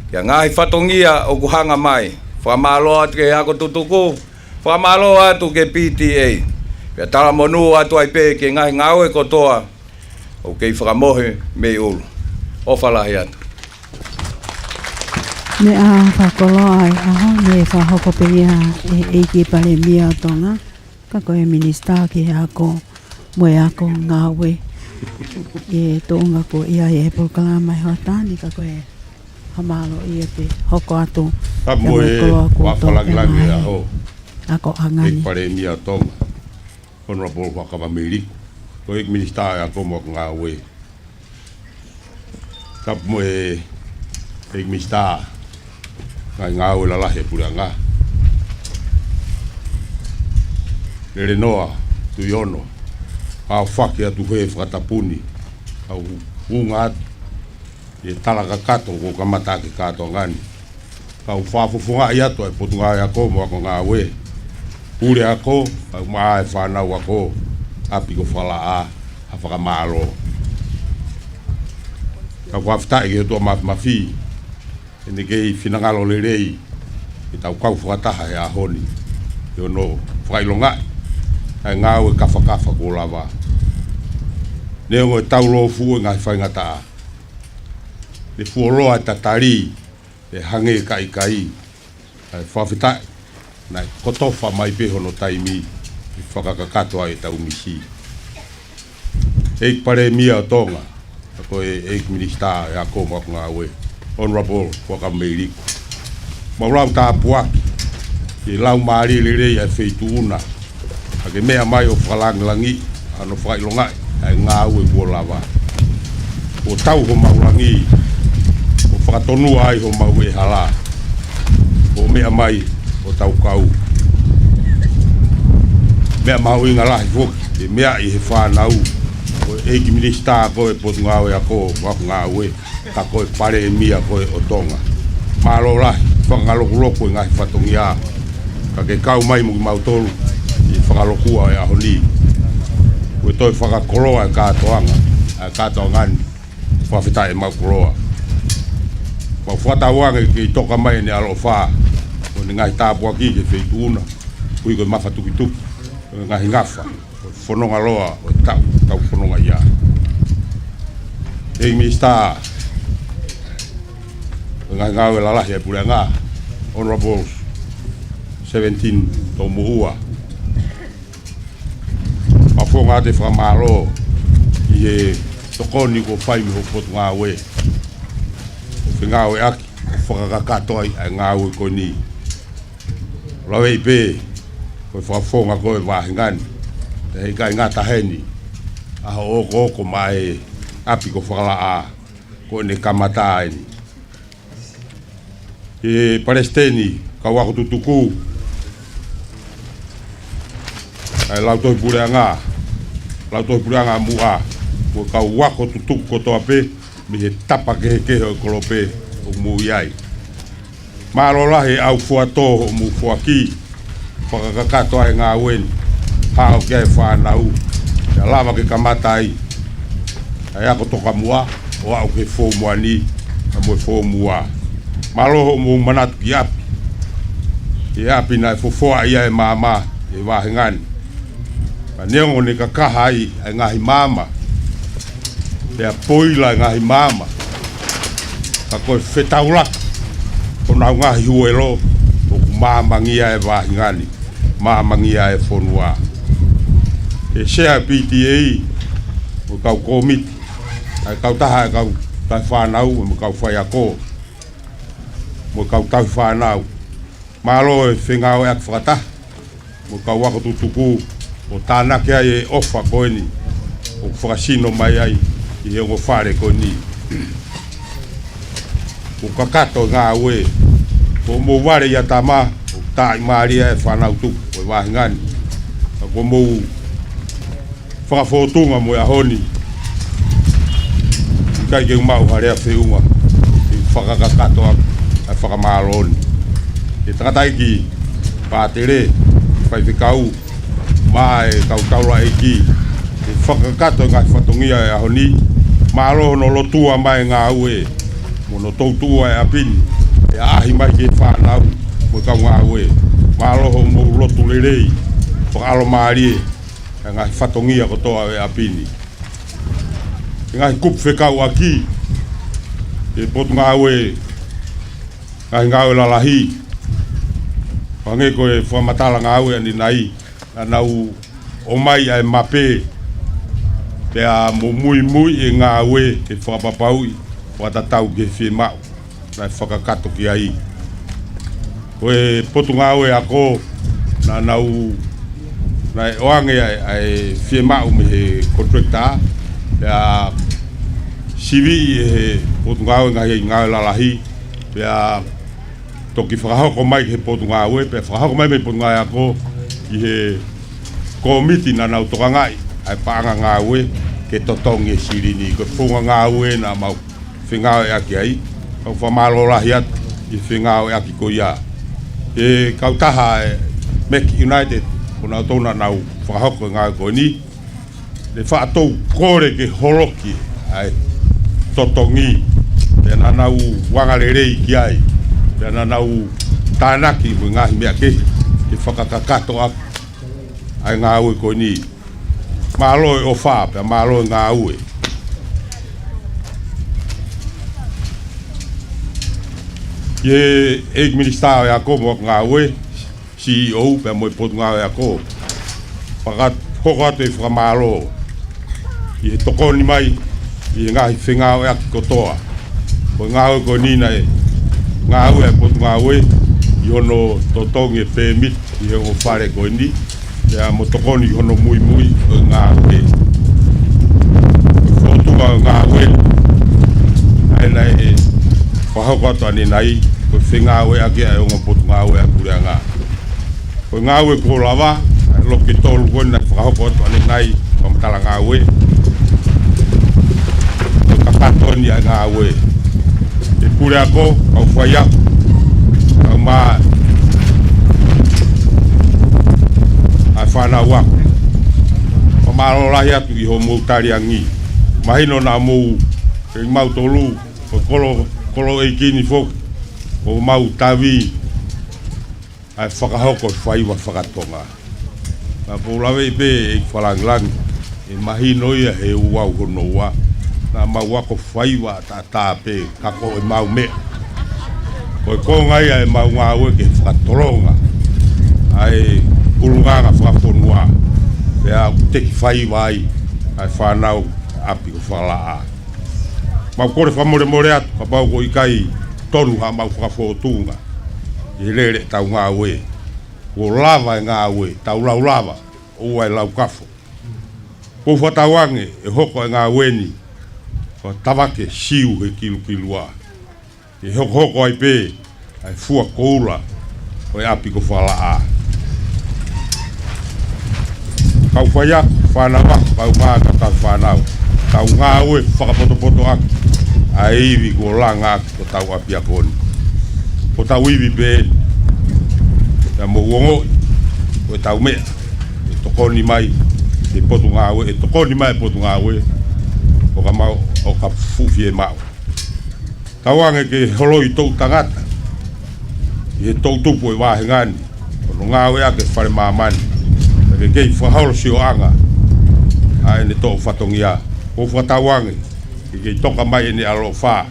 ki ha ngaahi fatongia ʻoku hanga mai. Fakamālō atu ki he ako tutuku, fakamālō atu ki he P T A. Pea talamonū atu ai pē ki he ngaahi ngāue kotoa ʻoku kei fakamohe mei ʻulu. ʻOfa lahi atu. Meʻa fakakoloa ʻa e ʻaho ni ʻe fakahoko pē ia ʻe he ʻEiki Palēmia ʻo Tonga, ka ko e Minisitā ki he Ako mo e Ako Ngāue, ʻi he tuʻunga ko ia ʻi he polokalama ʻi he hoʻatā ni, ka ko e fakamālō ia pē hoko atu. Ka mo e koloa kuo tō pē mai ʻa e akoʻanga ni. ʻEiki Palēmia ʻo Tonga, Honourable Huʻakavameiliku, ko e ʻEiki Minisitā ʻo e Ako mo e Ako Ngāue. Tapu mo e ʻEiki Minisitā ngaahi ngāue lalahi ʻa e puleʻanga. Lelenoa Tuʻiono, ʻoku ou fakahoko atu he fakatapu ni, ʻoku ou hūfanga atu ʻi he tala kakato kuo kamata ʻaki e kātoanga ni. Kau fakafofongaʻi atu ʻa e Potungāue Ako mo e Ako Ngāue, Puleako, kae ʻumaʻā e fānau ako, ʻapi ko Fakalaʻā, ha fakamālō. Kau fakafetaʻi ki he ʻOtua Māfimafi, ʻene kei finangalo lelei ke tau kau fakataha he ʻaho ni, ʻi hono fakaʻilongaʻi ʻa e ngāue kafakafa kuo lava. Neongo ʻetau lōfuʻu ʻi he ngaahi faingataʻa, ne fuoloa e tatali, ʻe hangē ka ʻikai, kae fakafetaʻi naʻe kotofa mai pē hono taimi ke fakakakato ai ʻetau misi. ʻEiki Palēmia ʻo Tonga, ka ko e ʻEiki Minisitā ʻo e Ako mo e Ako Ngāue, Honourable Huʻakavameiliku. Mau lau tāpuaki ki he laumālie lelei ʻa e feituʻu na, ka ke meʻa mai ʻo fakalangilangiʻi ʻa hono fakaʻilongaʻi ʻa e ngāue kuo lava, kuo tau homau langi, kuo fakatonua ai homau ʻehala, kuo meʻa mai ʻo tau kau. Meʻa mahuʻinga lahi foki ke meaʻi ʻe he fānau ko e ʻEiki Minisitā ko e Potungāue Ako mo e Ngāue, ka ko e Palēmia ko ē ʻo Tonga. Mālō lahi, fakalokuloku e ngaahi fatongia, ka ke kau mai mo kimautolu ʻi he fakalokua ʻo e ʻaho ni. Ko e toe fakakoloa e kātoanga, ʻa e kātoanga ni, fakafetaʻi ʻemau koloa. Mau fakatauange ke ʻi toka mai ʻene ʻaloʻofa mo ʻene ngaahi tāpuaki ki he feituʻu na, ʻuhi ko e mafatukituki ʻo e ngaahi ngafa ʻo e fononga loa ʻo e taʻu, tau fononga ia. ʻEiki Minisitā ʻo e Ngaahi Ngāue Lalahi ʻa e Puleʻanga, Honourable Seventeen Tomuʻua, mau foki atu e fakamālō ʻi he tokoni kuo fai mei hoʻo potungāue ʻo fengāueʻaki ʻo fakakakato ai ʻa e ngāue ko eni. Laveʻi pē ko e fakafofonga ko e vāhenga ni, ʻe ʻikai ngata heni ʻa hoʻo okooko maʻa e ʻapi ko Fakalaʻā, ko ʻene kamata eni. ʻE Palesiteni, kau ako tutuku, ʻa e Lautohi Puleʻanga, Lautohi Puleʻanga Muʻa, ko e kau ako tutuku kotoa pē mei he tapa kehekehe ʻo e kolope ʻoku mou ʻi ai. Mālō lahi e ʻau fuatō hoʻomou foaki, fakakakato ai e ngāue ni, hao ki ai e fānau, pea lava ke kamata ai ʻa e ako tokamuʻa ʻo aʻu ki he Foomu One, ʻa mo e Foomu Ua. Mālō hoʻomou manatu ki ʻapi, ki he ʻapi naʻe fofoaʻi ai e maama ʻi he vāhenga ni. Ka neongo ne kakaha ai ʻa e ngaahi maama, pea poila e ngaahi maama, ka ko e fetaulaki honau ngaahi huelo, ʻoku maamangia e vāhenga ni, maamangia e fonua. ʻE Sea P T A, mo e kau kōmiti, ʻa e kautaha ʻa e kau tauhi fānau, mo e kau faiako, mo e kau tauhi fānau. Mālō e fengāueʻaki fakataha mo e kau ako tutuku ʻo tānaki ai e ʻofa ko eni ʻoku fakasino mai ai ʻi he ongo fale ko eni. Kuo kakato e ngāue, kuo mou vale ʻi Atama ʻo taaʻi mālie e fānau tupu ʻo e vāhenga ni. Ka kuo mou fakafōtunga mo e ʻaho ni, ʻikai ke u maʻu ha lea feʻunga ke fakakakato ʻaki ʻa e fakamālō ni. Ki he tangataʻeiki pātele, faifekau, mo e kau taulaʻeiki, ke fakakakato e ngaahi fatongia ʻo e ʻaho ni. Mālō hono lotua mai e ngāue mo hono toutuʻua e ʻapi ni, ʻe ʻaʻahi mai ki he fānau mo e kau ngāue. Mālō hoʻomou lotu lelei, fakaʻalomālie e ngaahi fatongia kotoa ʻo e ʻapi ni. E ngaahi kupu fekauʻaki, e Potungāue Ngaahi Ngāue Lalahi, hangē ko e fakamatala ngāue ʻanenai, naʻa nau ʻomai ʻa e mape, pea mo muimui e ngāue ke fakapapauʻi, fakatatau ki he fiemaʻu naʻe fakakakato ki ai. Ko e Potungāue Ako, naʻa nau, naʻe ʻoange ʻa e, ʻa e fiemaʻu mei he contractor, pea siviʻi ʻe he Potungāue Ngaahi Ngāue Lalahi, pea toki fakahoko mai ki he Potungāue, pea fakahoko mai mei he Potungāue Ako ki he kōmiti naʻa nau tokangaʻi ʻa e paʻanga ngāue ke totongi e silini. Ko e founga ngāue naʻa mau fengāueʻaki ai, kau fakamālō lahi atu ʻi he fengāueʻaki ko ia. E kautaha e Mac United, ko nautolu naʻa nau fakahoko e ngāue ko eni, ne faʻa tou kole ke holoki ʻa e totongi, pea naʻa nau anga lelei ki ai, pea naʻa nau tānaki mo e ngaahi meʻa kehe ke fakakakato ʻaki ʻa e ngāue ko eni. Mālō e ʻofa, pea mālō e ngāue. Ki he ʻEiki Minisitā ʻo e Ako mo e Ngāue, C E O, pea mo e Potungāue Ako, fakahoko atu e fakamālō ʻi he tokoni mai ʻi he ngaahi fengāueʻaki kotoa. Ko e ngāue ko eni naʻe ngāue ʻa e Potungāue, ʻi hono totongi e pēmiti ʻi he ongo fale ko eni, pea mo tokoni ʻi hono muimui ʻo e ngāue. Ko e fōtunga ʻo e ngāue, ʻa ē naʻe fakahoko atu ʻanenai, ko e fengāueʻaki ʻa e ongo potungāue ʻa e puleʻanga. Ko e ngāue kuo lava, ʻa e loki ʻe tolu ko ē naʻe fakahoko atu ʻanenai, fakamatala ngāue. Ko e kakato eni ʻa e ngāue. ʻE puleako, kau faiako, kaeʻumaʻā ʻa e fānau ako. Fakamālō lahi atu ʻi hoʻomou taliangi. Mahino naʻa mou, ʻe kimautolu, ko e kolo, kolo ʻeiki ni foki, ʻoku mau tavi ʻa e fakahoko e faiva fakatonga. Naʻa ku laveʻi pē ʻe fakalāngilangi, ʻe mahino ia he ua ua noa ua. Naʻa mau ako faiva ʻataʻatā pē, ka ko ʻemau meʻa. Ko e konga ia ʻemau ngāue ke fakatolonga ʻa e ʻulungaanga fakafonua. Pea ʻoku teki faiva ai ʻa e fānau ʻapi ko Fakalaʻā. Mau kole fakamolemole atu, kapau ko e ʻikai tonu haʻamau fakafōtunga ʻi he lele ʻetau ngāue. Kuo lava e ngāue, tau lau lava, ʻoua ʻe lau kafo. Kuo fakatauange ʻe hoko e ngāue ni ko e tavake Siu he kilukilua. ʻE hokohoko ai pē ʻa e fua koula ʻo e ʻapi ko Fakalaʻā. Kau faiako, fānau ako, kaeʻumaʻā ʻa e kau fānau, tau ngāue fakapotopotoʻaki ʻa e ivi kuo langa ʻaki ko hotau ʻapiako ni. Ko hotau ivi pē eni. Pea mou ongoʻi ko ʻetau meʻa, ʻe tokoni mai e potungāue, ʻe tokoni mai e potungāue, ʻo ka mau, ʻo ka fuʻu fiemaʻu. Tauange ke holoi toʻu tangata ʻi he toʻu tupu ʻo e vāhenga ni, ʻo ne ngāueʻaki e fale māmani, ka ke kei fakaholo sioʻanga ʻa ʻene toʻo fatongia. Kuo fakatauange ke kei toka mai ʻene ʻaloʻofa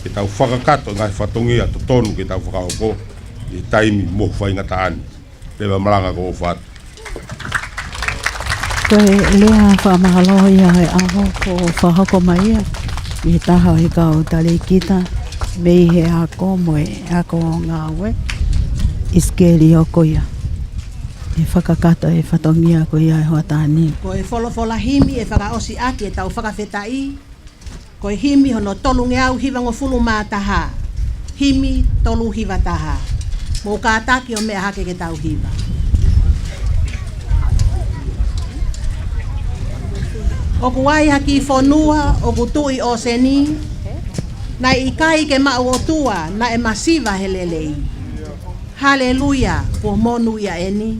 ke tau fakakakato e ngaahi fatongia totonu ke tau fakahoko ʻi he taimi mo e faingataʻa ni. Leva e malanga ko e ʻofa atu. Ko e lea fakamālō ia he ʻaho kuo fakahoko mai ia ʻe he taha ʻo e kau talēkita mei he ako mo e ako ngāue, ʻIsikeli Oko ia. ʻE fakakakato e fatongia ko ia ʻe he hoʻatā ni. Ko e folofola himi ʻe fakaʻosi ʻaki ʻetau fakafetaʻi, ko e himi hono tolungeau hivangofulu mā taha. Himi tolu hiva taha. Mou kātaki ʻo meʻa hake ke tau hiva. ʻOku ai ha kiʻi fonua ʻoku tuʻu ʻi ʻōseni, naʻe ʻikai ke maʻu ʻOtua, naʻe masiva he lelei. Haleluia, kuo monūʻia eni.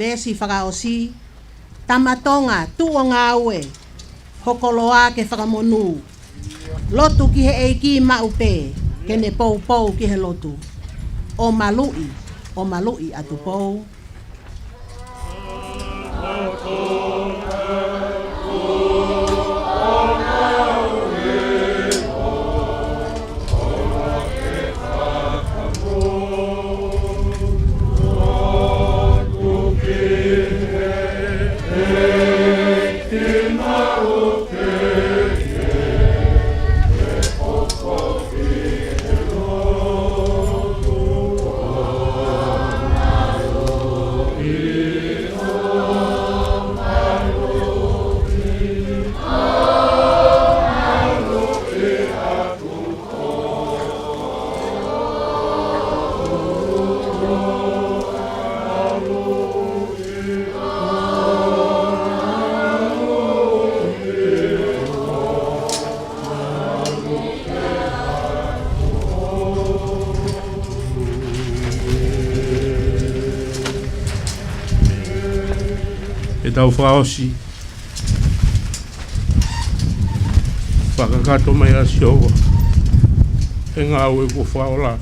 Veesi fakaʻosi. Tama Tonga, tuʻu ʻo ngāue, ho koloa ke fakamonū. Lotu ki he ʻEiki maʻu pē, ke ne poupou ki he lotu. ʻO maluʻi, ʻo maluʻi ʻa Tupou. Tau fakaʻosi. Fakakakato mai ʻa Sihova ʻa e ngāue kuo fakaola.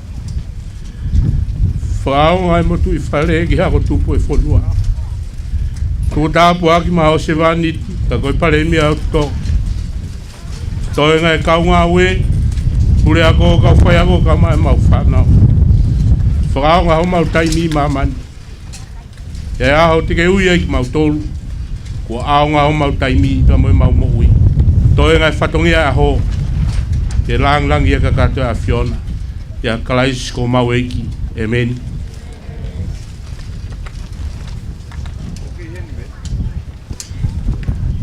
Fakaʻaonga ʻa e motuʻi fale ki he ako tupu ʻo e fonua. Tuʻu tāpuaki maʻa Siosefa Niti, ka ko e Palēmia ʻo e ʻOtu. Toenga ʻo e kau ngāue, puleako, kau faiako, kae ʻumaʻā ʻemau fānau. Fakaʻaonga homau taimi ʻi māmani. ʻI he ʻaho te ke ui ai kimautolu, kuo ʻaonga homau taimi pea mo ʻemau moʻui. Toenga ʻo e fatongia ʻo e ʻaho, ke lāngilangiʻia kakato ʻa e ʻAfiona. ʻIa Kalaisi ko homau ʻEiki. ʻĒmeni.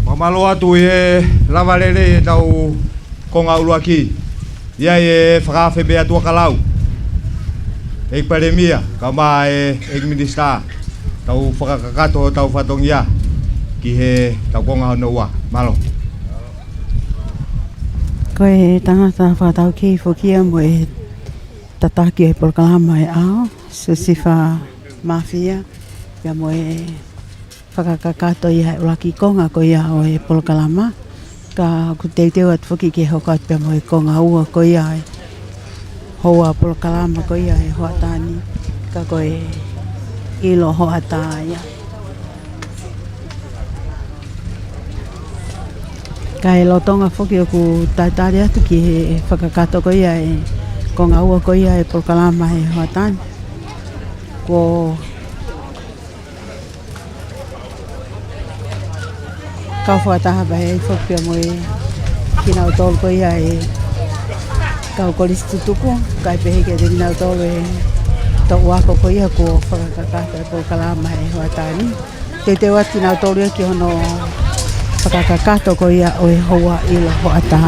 Fakamālō atu ʻi he lava lelei ʻetau konga ʻuluaki. ʻI ai ʻe Fakaafe Meatuakalau, ʻEiki Palēmia, kae ʻumaʻā e ʻEiki Minisitā, tau fakakakato hotau fatongia ki heʻetau konga hono ua. Mālō. Ko e tangata fakataukei foki ia mo e tataki ʻo e polokalama ʻo e ʻaho, Siosefa Mafia, pea mo e fakakakato ia ʻo e ʻuluaki konga ko ia ʻo e polokalama. Ka ʻoku teuteu atu foki ke hoko atu pea mo e konga ua ko ia ʻo e houa polokalama ko ia ʻo e hoʻatā ni, ka ko e ʻilo hoʻatā ia. Kae lolotonga foki ʻoku talitali atu ki he fakakakato ko ia ʻo e konga ua ko ia ʻo e polokalama ʻo e hoʻatā ni, kuo kau fakataha pē ai foki pea mo kinautolu ko ia ʻo e kau kolisi tutuku, kae pehē kiate kinautolu ʻa e toʻu ako ko ia kuo fakakakato ʻa e polokalama ʻo e hoʻatā ni. Teuteu atu kinautolu ia ki hono fakakakato ko ia ʻo e houa ʻilo hoʻatā.